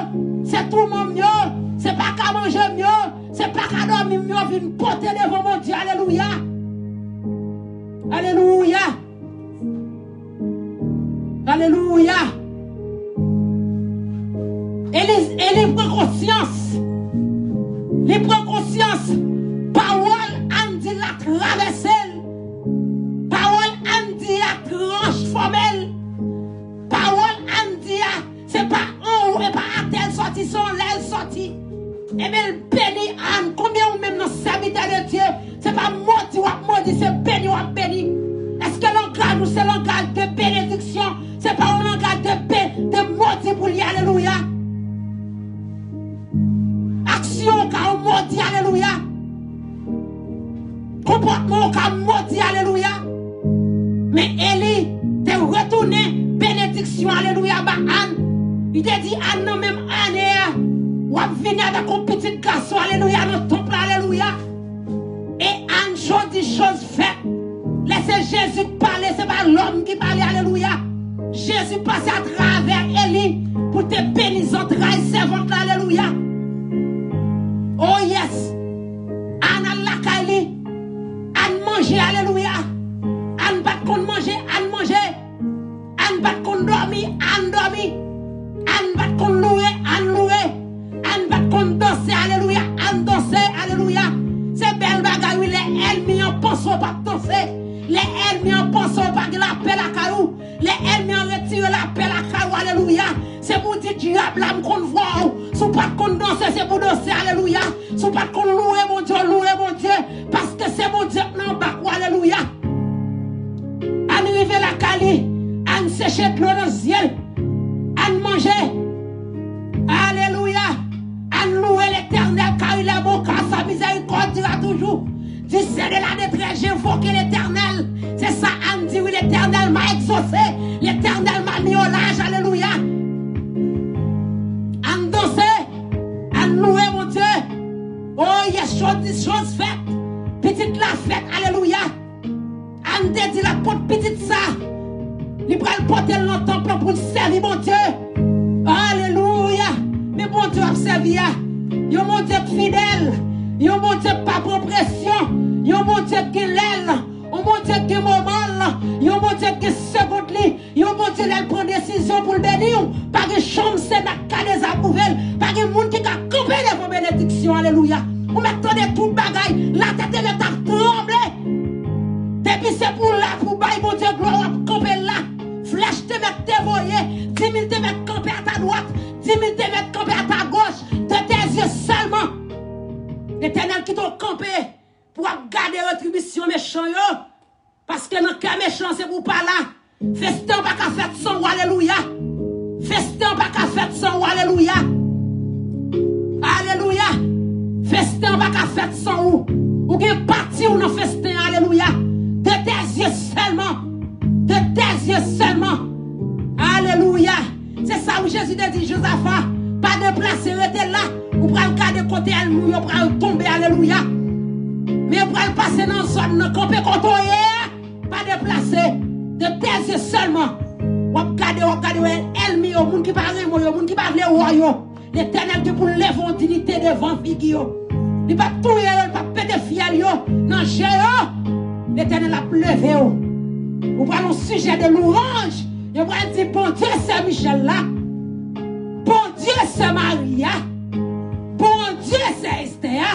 se touman m yo, se pa ka manje m yo, se pa ka dòmi m yo vin pote devan Bondye, alelouya. Alelouya. Alelouya. E li, e li pran konsyans. Li pran konsyans. Pawòl Ann di la travèse l. Pawòl Ann di a transfòme l. Pawòl Ann di a, se pa anwo, e pa atè l sòti, se anlè l sòti. Ebyen, l beni Ann. Konbyen ou menm nan sèvitè de Dye, se pa modi w ap modi, se beni w ap beni? Èske langaj ou se langaj de benediksyon? Se pa yon langaj de be-, de modi pou l ye, alelouya. Aksyon w ka yon modi, alelouya. Konpòtman w ka modi, alelouya. Men Eli te retounen benediksyon, alelouya, ba Ann. Li te di Ann, nan menm ane a, w ap vini avèk yon pitit gason, alelouya, nan tanp la, alelouya. E Ann, jodi choz fèt. Lè se Jezi k pale, se pa lòm ki pale, alelouya. Jezi pase atravè Eli pou te beni zantray sèvant la, alelouya. Oh yes. Ann al lakay li. Ann manje, alelouya. Ann pa t konn manje, Ann manje. Ann pa t konn dòmi, Ann dòmi. Ann pa t konn loure, Ann loure. Ann pa t konn danse, alelouya, Ann danse, alelouya. Se bèl bagay, wi, lè ènmi an panse w p ap danse. Lè ènmi an panse w pa gen lapè lakay ou. Lè ènmi an retire lapè lakay ou, alelouya. Se pou w di, dyab la, m konn vwa w. Si w pa t konn danse, se pou w danse, alelouya. Si w pa t konn loure Bondye, loure Bondye. Paske se Bondye k nan bak ou, alelouya. Ann rive lakay de la détresse, j'invoque l'Éternel. Se sa Ann di, wi, Letènèl m'a exaucé, Letènèl m'a mis au large. Alelouya. Ann danse, ann louwe Bondye. Oh yes, choz, choz fèt. Pitit la fèt, alelouya. Ann te di l ap pot pitit sa. Li pral pote l nan tanp lan pou l sèvi Bondye. Alelouya. Men Bondye w ap sèvi a, yon Bondye k fidèl, yon Bondye k pa pran presyon, yon Bondye k gen lè l, yon Bondye k gen moman l, yon Bondye k gen segond li, yon Bondye lè l pran desizyon pou l beni w, pa gen chanm Sena k ka dezapwouve l, pa gen moun ki ka kanpe devan benediksyon. Alelouya. Ou mèt tande tout bagay, latè te mèt ap tranble. Depi se pou w la, pou w bay Bondye glwa, w ap kanpe la. Flèch te mèt te voye, di mil te mèt kanpe a ta dwat, di mil te mèt kanpe a ta goch. De tes yeux sèlman. Letènèl kite w kanpe pou w ap gade retribisyon mechan yo. Paske nan kè mechan se pou w pa la. Festen an pa ka fèt san ou, alelouya. Festen an pa ka fèt san ou, alelouya. Alelouya. Festen an pa ka fèt san ou. Ou gen pati ou nan festen an, alelouya. De tes yeux sèlman. De tes yeux sèlman. Alelouya. Se sa wi Jezi te di Jozafa, pa deplase, rete la. Ou pral gade kote ènmi w yo pral tonbe, alelouya. Men yo pral pase nan zòn nan, kanpe kote w ye a. Pa deplase. De tes yeux sèlman. W ap gade, w ap gade, wè ènmi yo, moun ki pa renmen w yo, moun ki pa vle wè w yo. Letènèl gen pou l leve yon dinite devan figi yo. Li p ap touye yo, li p ap pete fyèl yo nan je yo. Letènèl ap leve w. Ou pral yon sijè de louwanj. Yo pral di, Bondye sè Michèl la. Bondye sè Mari a. Bondye sè Estè a.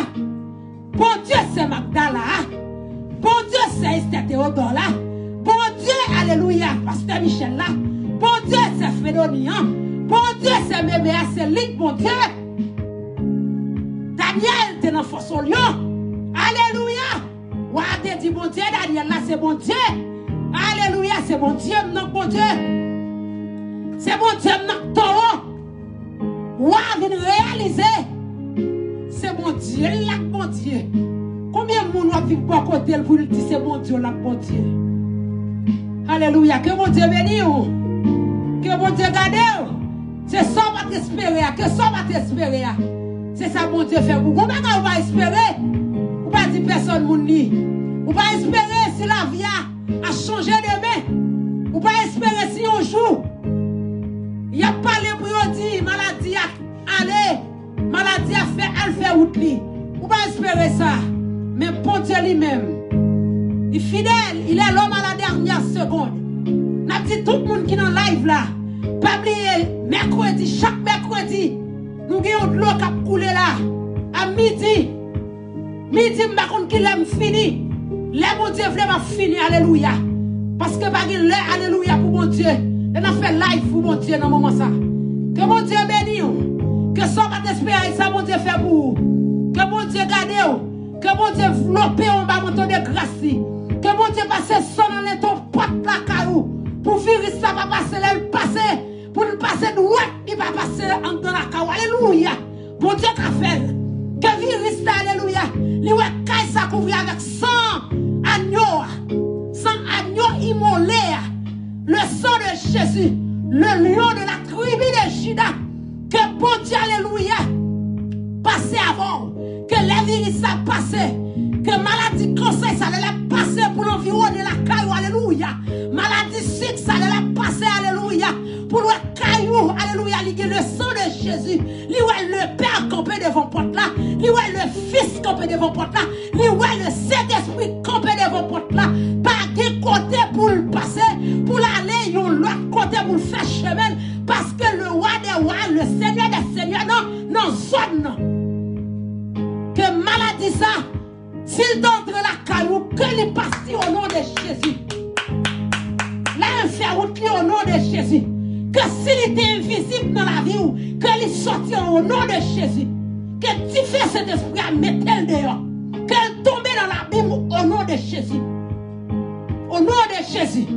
Bondye sè Magdala a. Bondye sè Estè Teyodò la. Bondye, alelouya, pastè Michèl la. Bondye sè Fredoni an. Bondye sè bebe a, se li k Bondye. Danyèl te nan fòs olyon. Alelouya. Wa a te di, Bondye Danyèl la se Bondye. Alelouya, se Bondye m nan k Bondye. Se Bondye m nan k towo. Wa a vin reyalize se Bondye l la k Bondye. Konbyen moun w ap viv bò kote l pou l di se Bondye w la k Bondye? Alelouya. Ke Bondye beni w. Ke Bondye gade w. Se sa w pa t espere a. Ke sa w pa t espere a. Se sa Bondye fè pou ou. Gon bagay ou pa espere, ou pa di pèsonn moun li. Ou pa espere si lavi a a chanje demen. Ou pa espere si yon jou y ap pale pou yo di maladi a ale, maladi a fè al fè wout li. Ou pa espere sa. Men Bondye li menm, li fidèl, il est l'homme à la dernière seconde. N ap di tout moun ki nan live la, pa bliye, mèkredi, chak mèkredi, nou gen yon dlo k ap koule la. A midi, midi, m pa konn ki lè m fini. Lè Bondye vle, m ap fini, alelouya. Paske pa gen lè, alelouya, pou Bondye. Lè n ap fè live pou Bondye nan moman sa. Ke Bondye beni w. Ke sa w pa t espere, sa Bondye fè pou ou. Ke Bondye gade w. Ke Bondye vlope w anba manto de gras li. Ke Bondye pase san nan lento pòt lakay ou. Pou viris la pa pase, lè l pase, pou l pase dwat, li pa pase anndan lakay ou. Alelouya. Bondye ka fè l. Ke viris la, alelouya, li wè kay sa kouvri avèk san agno a. San agno imole a. Le sang de Jésus, le lion de la tribu de Juda. Ke Bondye, alelouya, pase avè w. Ke lè viris la pase, ke maladi kansè sa, lè l ap pase pou l anviwonnen lakay ou, alelouya. Maladi sik sa, lè l ap pase, alelouya, pou l wè kay ou, alelouya, li gen le sang de Jésus. Li wè Lepè kanpe devan pòt la. Li wè Lefis kanpe devan pòt la. Li wè Lesentespri kanpe devan pòt la. Pa gen kote pou l pase, pou l ale yon lòt kote pou l fè chemen l. Paske le wa dè wa, le Senyè dè senyè nan, nan zòn nan. Ke maladi sa, si l ta antre lakay ou, ke li pati o non de Jezi. Lè l fè wout li o non de Jezi. Ke si li te envizib nan lavi w, ke li sòti o non de Jezi. Ke dife Sentespri a mete l deyò. Ke l tonbe nan labim o non de Jezi. O non de Jezi.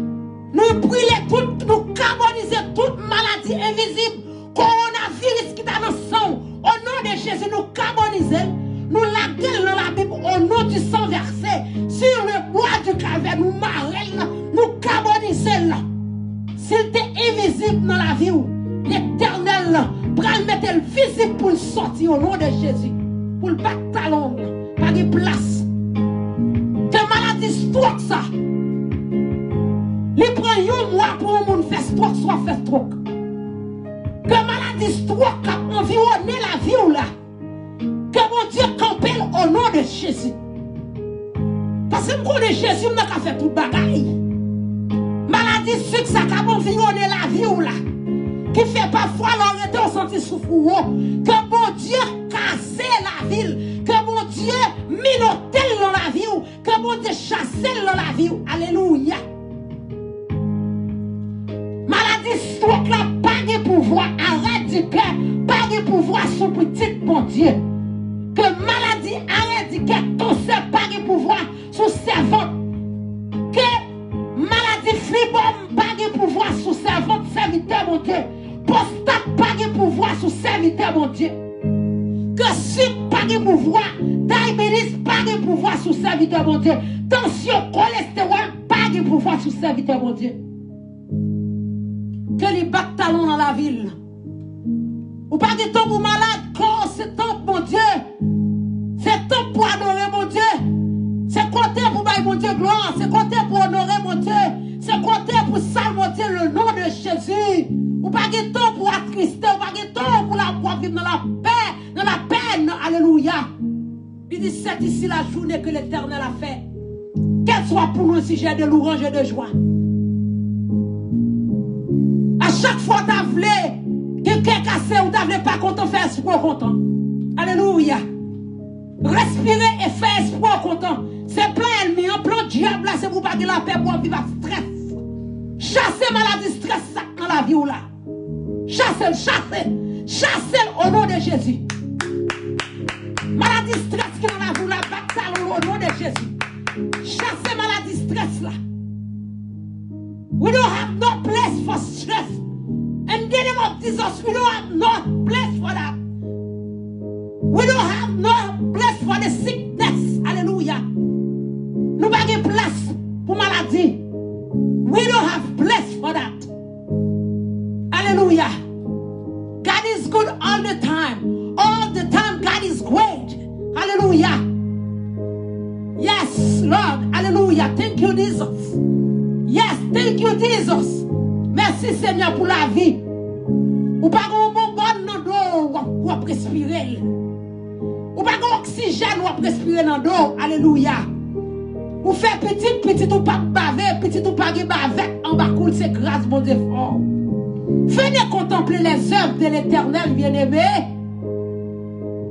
Nou brile tout, nou kabonize tout maladi envizib. Kowonaviris ki ta nan san w, o non de Jezi, nou kabonize l, nou lage l nan labim, o non di san vèse, nou mare l, nou kabonize l. Si l te envizib nan lavi w, Letènèl pral mete l vizib pou l sòti o non de Jezi. Pou l bat talon l, pa gen plas. Ke maladi stwòk sa, li pran yon mwa pou yon moun fè stwòk, swa fè stwòk. Ke maladi stwòk k ap anviwonnen lavi w la, ke Bondye kanpe l o non de Jezi. Paske m konnen Jezi m nan ka fè tout bagay. Maladi sik sa k ap anviwonnen lavi w la, ki fè pafwa lè w rete w santi souf ou wo, ke Bondye kase lavi l, ke Bondye minote l nan lavi w, ke Bondye chase l nan lavi w. Alelouya. Maladi stwòk la pa gen pouvwa, arèt di kè pa gen pouvwa sou pitit Bondye. Ke maladi arèt di kè, kansè pa gen pouvwa sou sèvant. Ke maladi fibwòm pa gen pouvwa sou sèvant, sèvitè Bondye. Pwostat pa gen pouvwa sou sèvitè Bondye. Ke sik pa gen pouvwa, dayabèt pa gen pouvwa sou sèvitè Bondye. Tansyon, kolestewòl pa gen pouvwa sou sèvitè Bondye. Ke li bat talon nan lavi l. Ou pa gen tan pou malad, kò w se tanp Bondye. Se tanp pou adore Bondye. Se kote pou bay Bondye glwa. Se kote pou onore Bondye. Se kote pou salmodye le non de Jezi. Ou pa gen tan pou atriste. Ou pa gen tan pou la, pou ap viv nan lapè, nan lapèn. Alelouya. Li di, c'est ici la journée que l'Éternel a fait. Qu'elle soit pour nous un sujet de louange et de joie. A chak fwa w ta vle gen kè kase, ou ta vle pa kontan, fè espre w kontan. Alelouya. Respire e fè espre w kontan. Se plan ènmi an, plan dyab la, se pou w pa gen lapè, pou w ap viv ak strès. Chase maladi strès sa k nan lavi w la. Chase l, chase l, chase l o non de Jezi. Maladi strès ki nan lavi w la, bat talon l o non de Jezi. Chase maladi strès la. We don't have no place for stress. In the name of Jesus, we don't have no place for that. We don't have no place for the sickness. Alelouya. Nou pa gen plas pou maladi. We don't have place for that. Alelouya. God is good all the time. All the time, God is great. Alelouya. Yes, Lord. Alelouya. Thank you, Jesus. Yes, thank you, Jesus. Mèsi, Senyè, pou lavi. Ou pa gen yon bonbòn nan do w, w ap, w ap respire l. Ou pa gen oksijèn, w ap respire nan do w. Alelouya. Ou fè pitit, pitit ou p ap bave, pitit ou pa gen bavèt anba kou l, se gras Bondye fè w. Venez contempler les œuvres de l'Éternel, bien-aimé.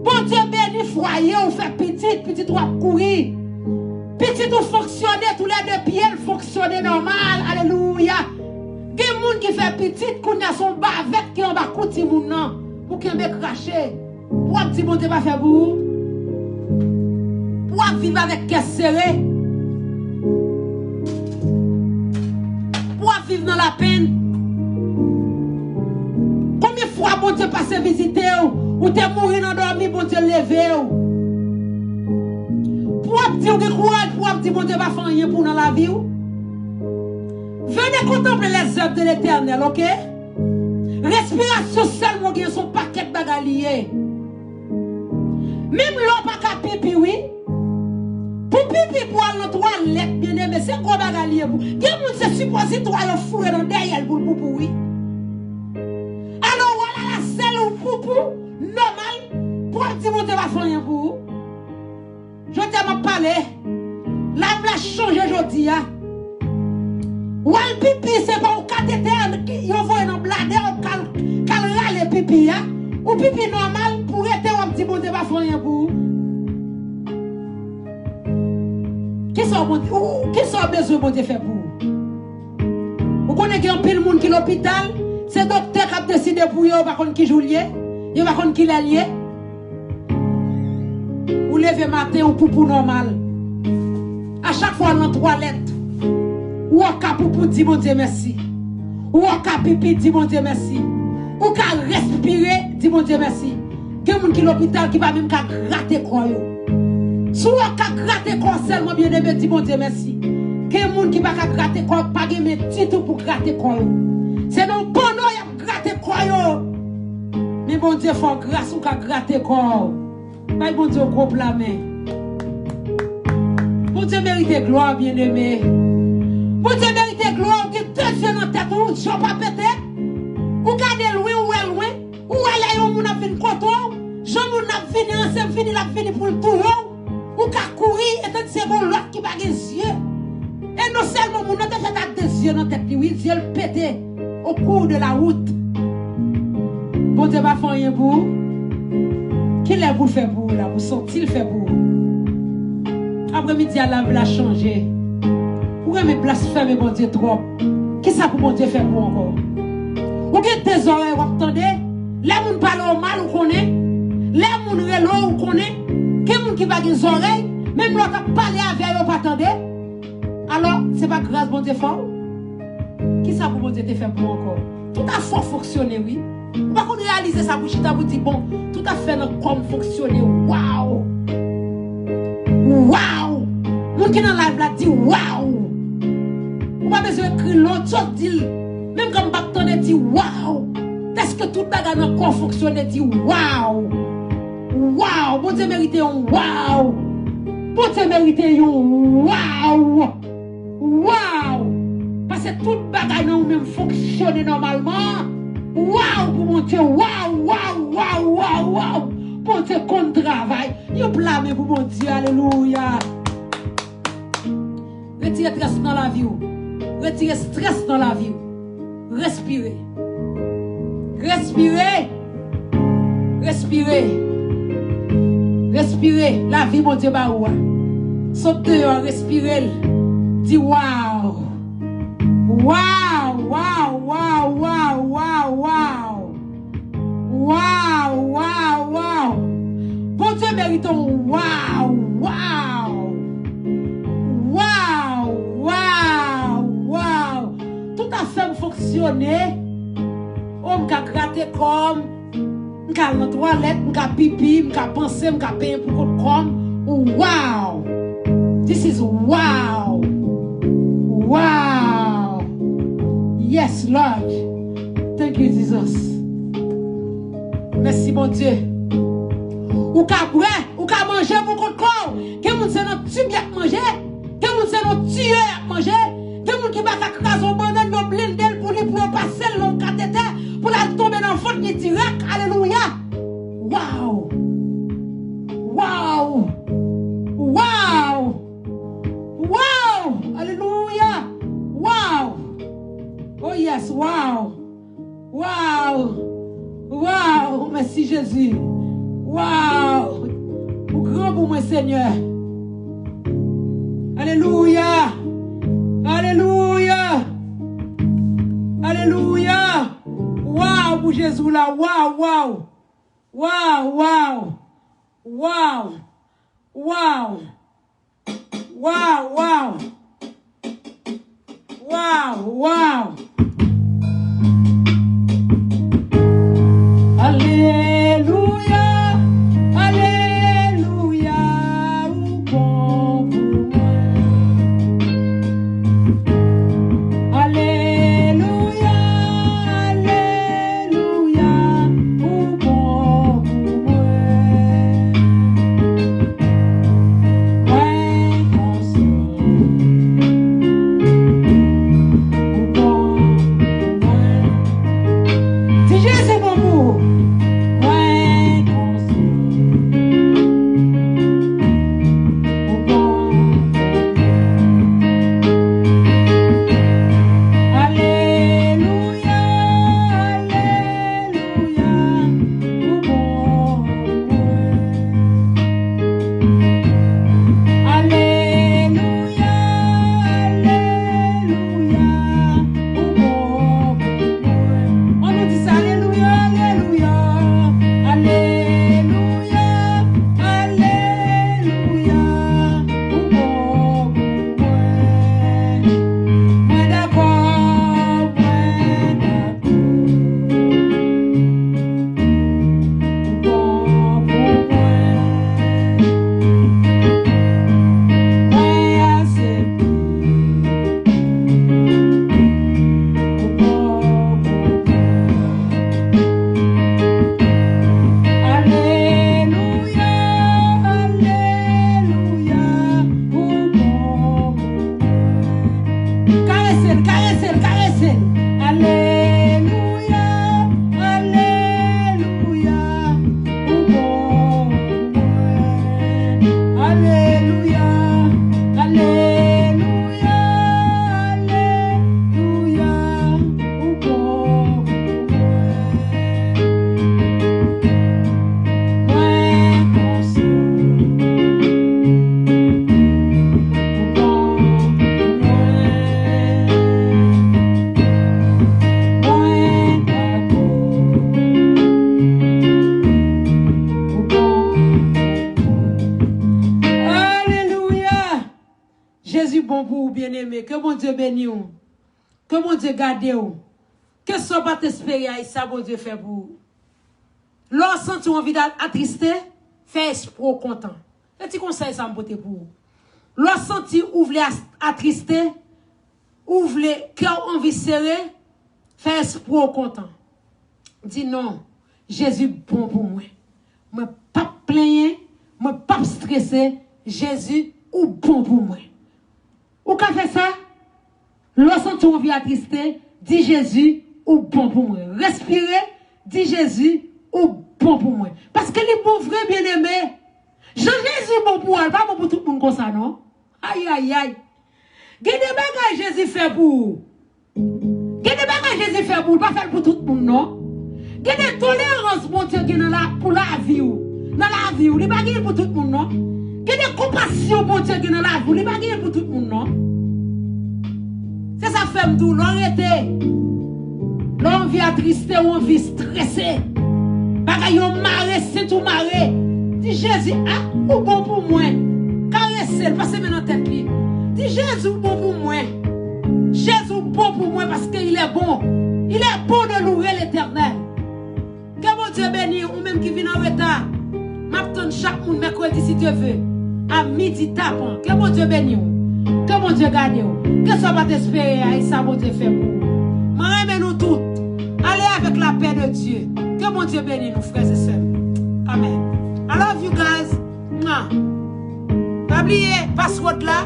Bondye beni fwaye w, fè pitit, pitit ou ap kouri. Pitit ou fonksyone, toulède pye l fonksyone nòmal. Alelouya. Gen moun ki fè pitit, kounye a se yon bavèt ki anba kou timoun nan pou kenbe krache. Pou w ap di Bondye pa fè pou ou. Pou w ap viv avèk kè sere. Pou w ap viv nan lapenn. Konbyen fwa Bondye pase vizite w, ou te mouri nan dòmi, Bondye leve w. Pou w ap di w gen kouraj, pou w ap di Bondye pa fè anyen pou w nan lavi w. Venez contempler les œuvres de l'Éternel, ok? Respirasyon sèlman w gen, se yon pakèt bagay li ye. Menm lè w pa ka pipi, wi. Pou pipi, pou al nan twalèt, byeneme, se gwo bagay li ye pou. Gen moun se sipoze twa yo foure nan dèyè l pou l poupou, wi. Alò, w al alasèl ou poupou, nòmal, pou w ap di Bondye pa fè anyen pou ou. Jodi a m ap pale. Live la chanje jodi a. W al pipi, se pa yon katetè ki yo voye nan bladè w k al, k al rale pipi a. Ou pipi nòmal, pou rete w ap di Bondye pa fè anyen pou ou. Kisa w Bondye, ou, kisa w bezwen Bondye fè pou ou? Ou konnen gen anpil moun ki lopital, se doktè k ap deside pou yo, yo pa konn ki jou l ye, yo pa konn ki lè l ye. Ou leve maten, ou poupou nòmal. A chak fwa w al nan twalèt, ou ka poupou, di Bondye mèsi. Ou ka pipi, di Bondye mèsi. Ou ka respire, di Bondye mèsi. Gen moun ki lopital ki pa menm ka grate kò yo. Si w ka grate kò w sèlman, byeneme, di Bondye mèsi. Gen moun ki pa ka grate kò yo, pa gen men ditou pou grate kò yo. Se nan panno y ap grate kò yo. Men Bondye fè w gras ou ka grate kò w. Bay Bondye yon gwo pla men. Bondye merite glwa, byeneme. Bondye merite glwa, ou gen de zye nan tèt ou, je w pa pete. Ou gade lwen, ou wè lwen. Ou wè lè yon moun ap vin kote w, jan moun nan ap vini an, se vini l ap vini pou l touye w. Ou ka kouri, etandiske gon lòt ki pa gen zye. E non sèlman moun nan te fèt ak de zye nan tèt li, wi, zye l pete au cours de la route. Bondye pa fè anyen pou ou. Kilè pou l fè pou ou la, pou sòti l fè pou ou? Apremidi a, lavi la chanje. Ou renmen blasfeme Bondye twòp. Kisa pou Bondye fè pou ou ankò? Ou gen de zòrèy w ap tande. Lè moun pale w mal, ou konnen. Lè moun rele w, ou konnen. Gen moun ki pa gen zòrèy, menm lè w t ap pale avè yo, yo pa tande. Alò, se pa gras Bondye fè w? Kisa pou Bondye te fè pou ou ankò? Tout afè w fonksyone, wi. Ou pa konn reyalize sa pou chita pou di, bon, tout afè nan kò m fonksyone. Waw! Waw! Moun ki nan live la di waw! Ou pa bezwen ekri l non, just di l. Menm kan m p ap tande, di waw! Dèske tout bagay nan kò w fonksyone, di waw! Waw! Bondye merite yon waw! Bondye merite yon waw! Waw! Paske tout bagay nan ou menm fonksyone nòmalman. Waw pou Bondye! Waw, waw, waw, waw, waw! Bondye konn travay. Yon pla men pou Bondye. Alelouya! Retire strès nan lavi w. Retire strès nan lavi w. Respire. Respire. Respire. Respire. Lavi Bondye ba ou a. Sot deyò, respire l. Di waw. Waw, waw, waw, waw, waw, waw. Waw, waw, waw. Bondye merite yon waw, waw. Waw, waw, waw. Tout afè m fonksyone. O, m ka grate kò m. M ka al nan twalèt, m ka pipi, m ka panse, m ka benyen pou kont kò m. Wow! This is wow! Wow! Yes, Lord! Thank you, Jesus! Mèsi, Bondye! Ou ka bwè, ou ka manje pou kont kò w! Gen moun se nan tib y ap manje! Gen moun se nan tiyo y ap manje. Gen moun ki pa ka kraze yon bannann, yo blende l pou li, pou yo pase l nan yon katetè, pou l al tonbe nan vant li dirèk. Alelouya! Wow! Wow! Wow! Wow! Alelouya! Wow! Oh yes, wow! Wow! Wow! Mèsi Jezi! Wow! Ou gran pou mwen, Senyè! Alelouya! Alelouya! Alelouya! Wow pou Jezi w la! Wow, wow! Wow, wow! Wow! Wow! Wow, wow! Wow, wow! Alelouya, alelouya, ou bon pou mwen. Alelouya, alelouya, ou bon pou mwen. Mwen konsa. Ou bon. Bon pou ou, byeneme. Ke Bondye beni w. Ke Bondye gade w. Ke sa w pa t espere a, e sa Bondye fè pou ou. Lè w santi w anvi atriste, fè espre w kontan. Se ti konsèy sa m pote pou ou. Lè w santi ou vle as- atriste, ou vle kè w anvi sere, fè espre w kontan. Di non, Jezi bon pou mwen. Mwen p ap plenyen, mwen p ap strese, Jezi ou bon pou mwen. Ou ka fè sa? Lè w santi w anvi atriste, di Jezi ou bon pou mwen. Respire, di Jezi ou bon pou mwen. Paske li bon vre, byeneme. Jan Jezi bon pou w, li pa bon pou tout moun konsa non. Ayayay. Gen de bagay Jezi fè pou ou. Gen de bagay Jezi fè pou ou, li pa fè l pou tout moun non. Gen de tolerans Bondye gen nan la, pou lavi w. Nan lavi w, li pa genyen pou tout moun non. Gen de konpasyon Bondye gen nan lavi w, li pa genyen pou tout moun non. Se sa k fè m di w, lè w rete, lè w anvi atriste, w anvi strese, bagay yo mare, sent ou mare, di Jezi, a, ou bon pou mwen. Karese l, pase men nan tèt li. Di Jezi ou bon pou mwen. Jezi ou bon pou mwen paske il est bon. Il est bon de louer l'Éternel. Ke Bondye beni w, ou menm ki vin an reta. M ap tann chak moun mèkredi si Dye ve. A midi tapan. Ke Bondye beni w. Ke Bondye gade w. Ke sa w pa t espere a, e sa Bondye fè pou ou. Mwen renmen nou tout. Allez avec la paix de Dieu. Ke Bondye beni nou, frè e sè m. Amèn. I love you guys. Mwa. Pa bliye password la.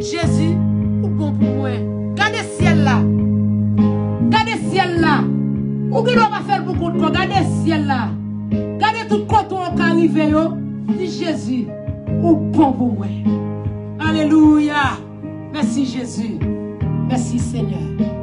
Jezi, ou bon pou mwen. Gade syèl la. Gade syèl la. Ou gen dwa pa fè l pou kont kò. Gade syèl la. Gade tout kote w ka rive yo. Di Jezi, ou bon pou mwen. Alelouya. Mèsi Jezi. Mèsi Senyè.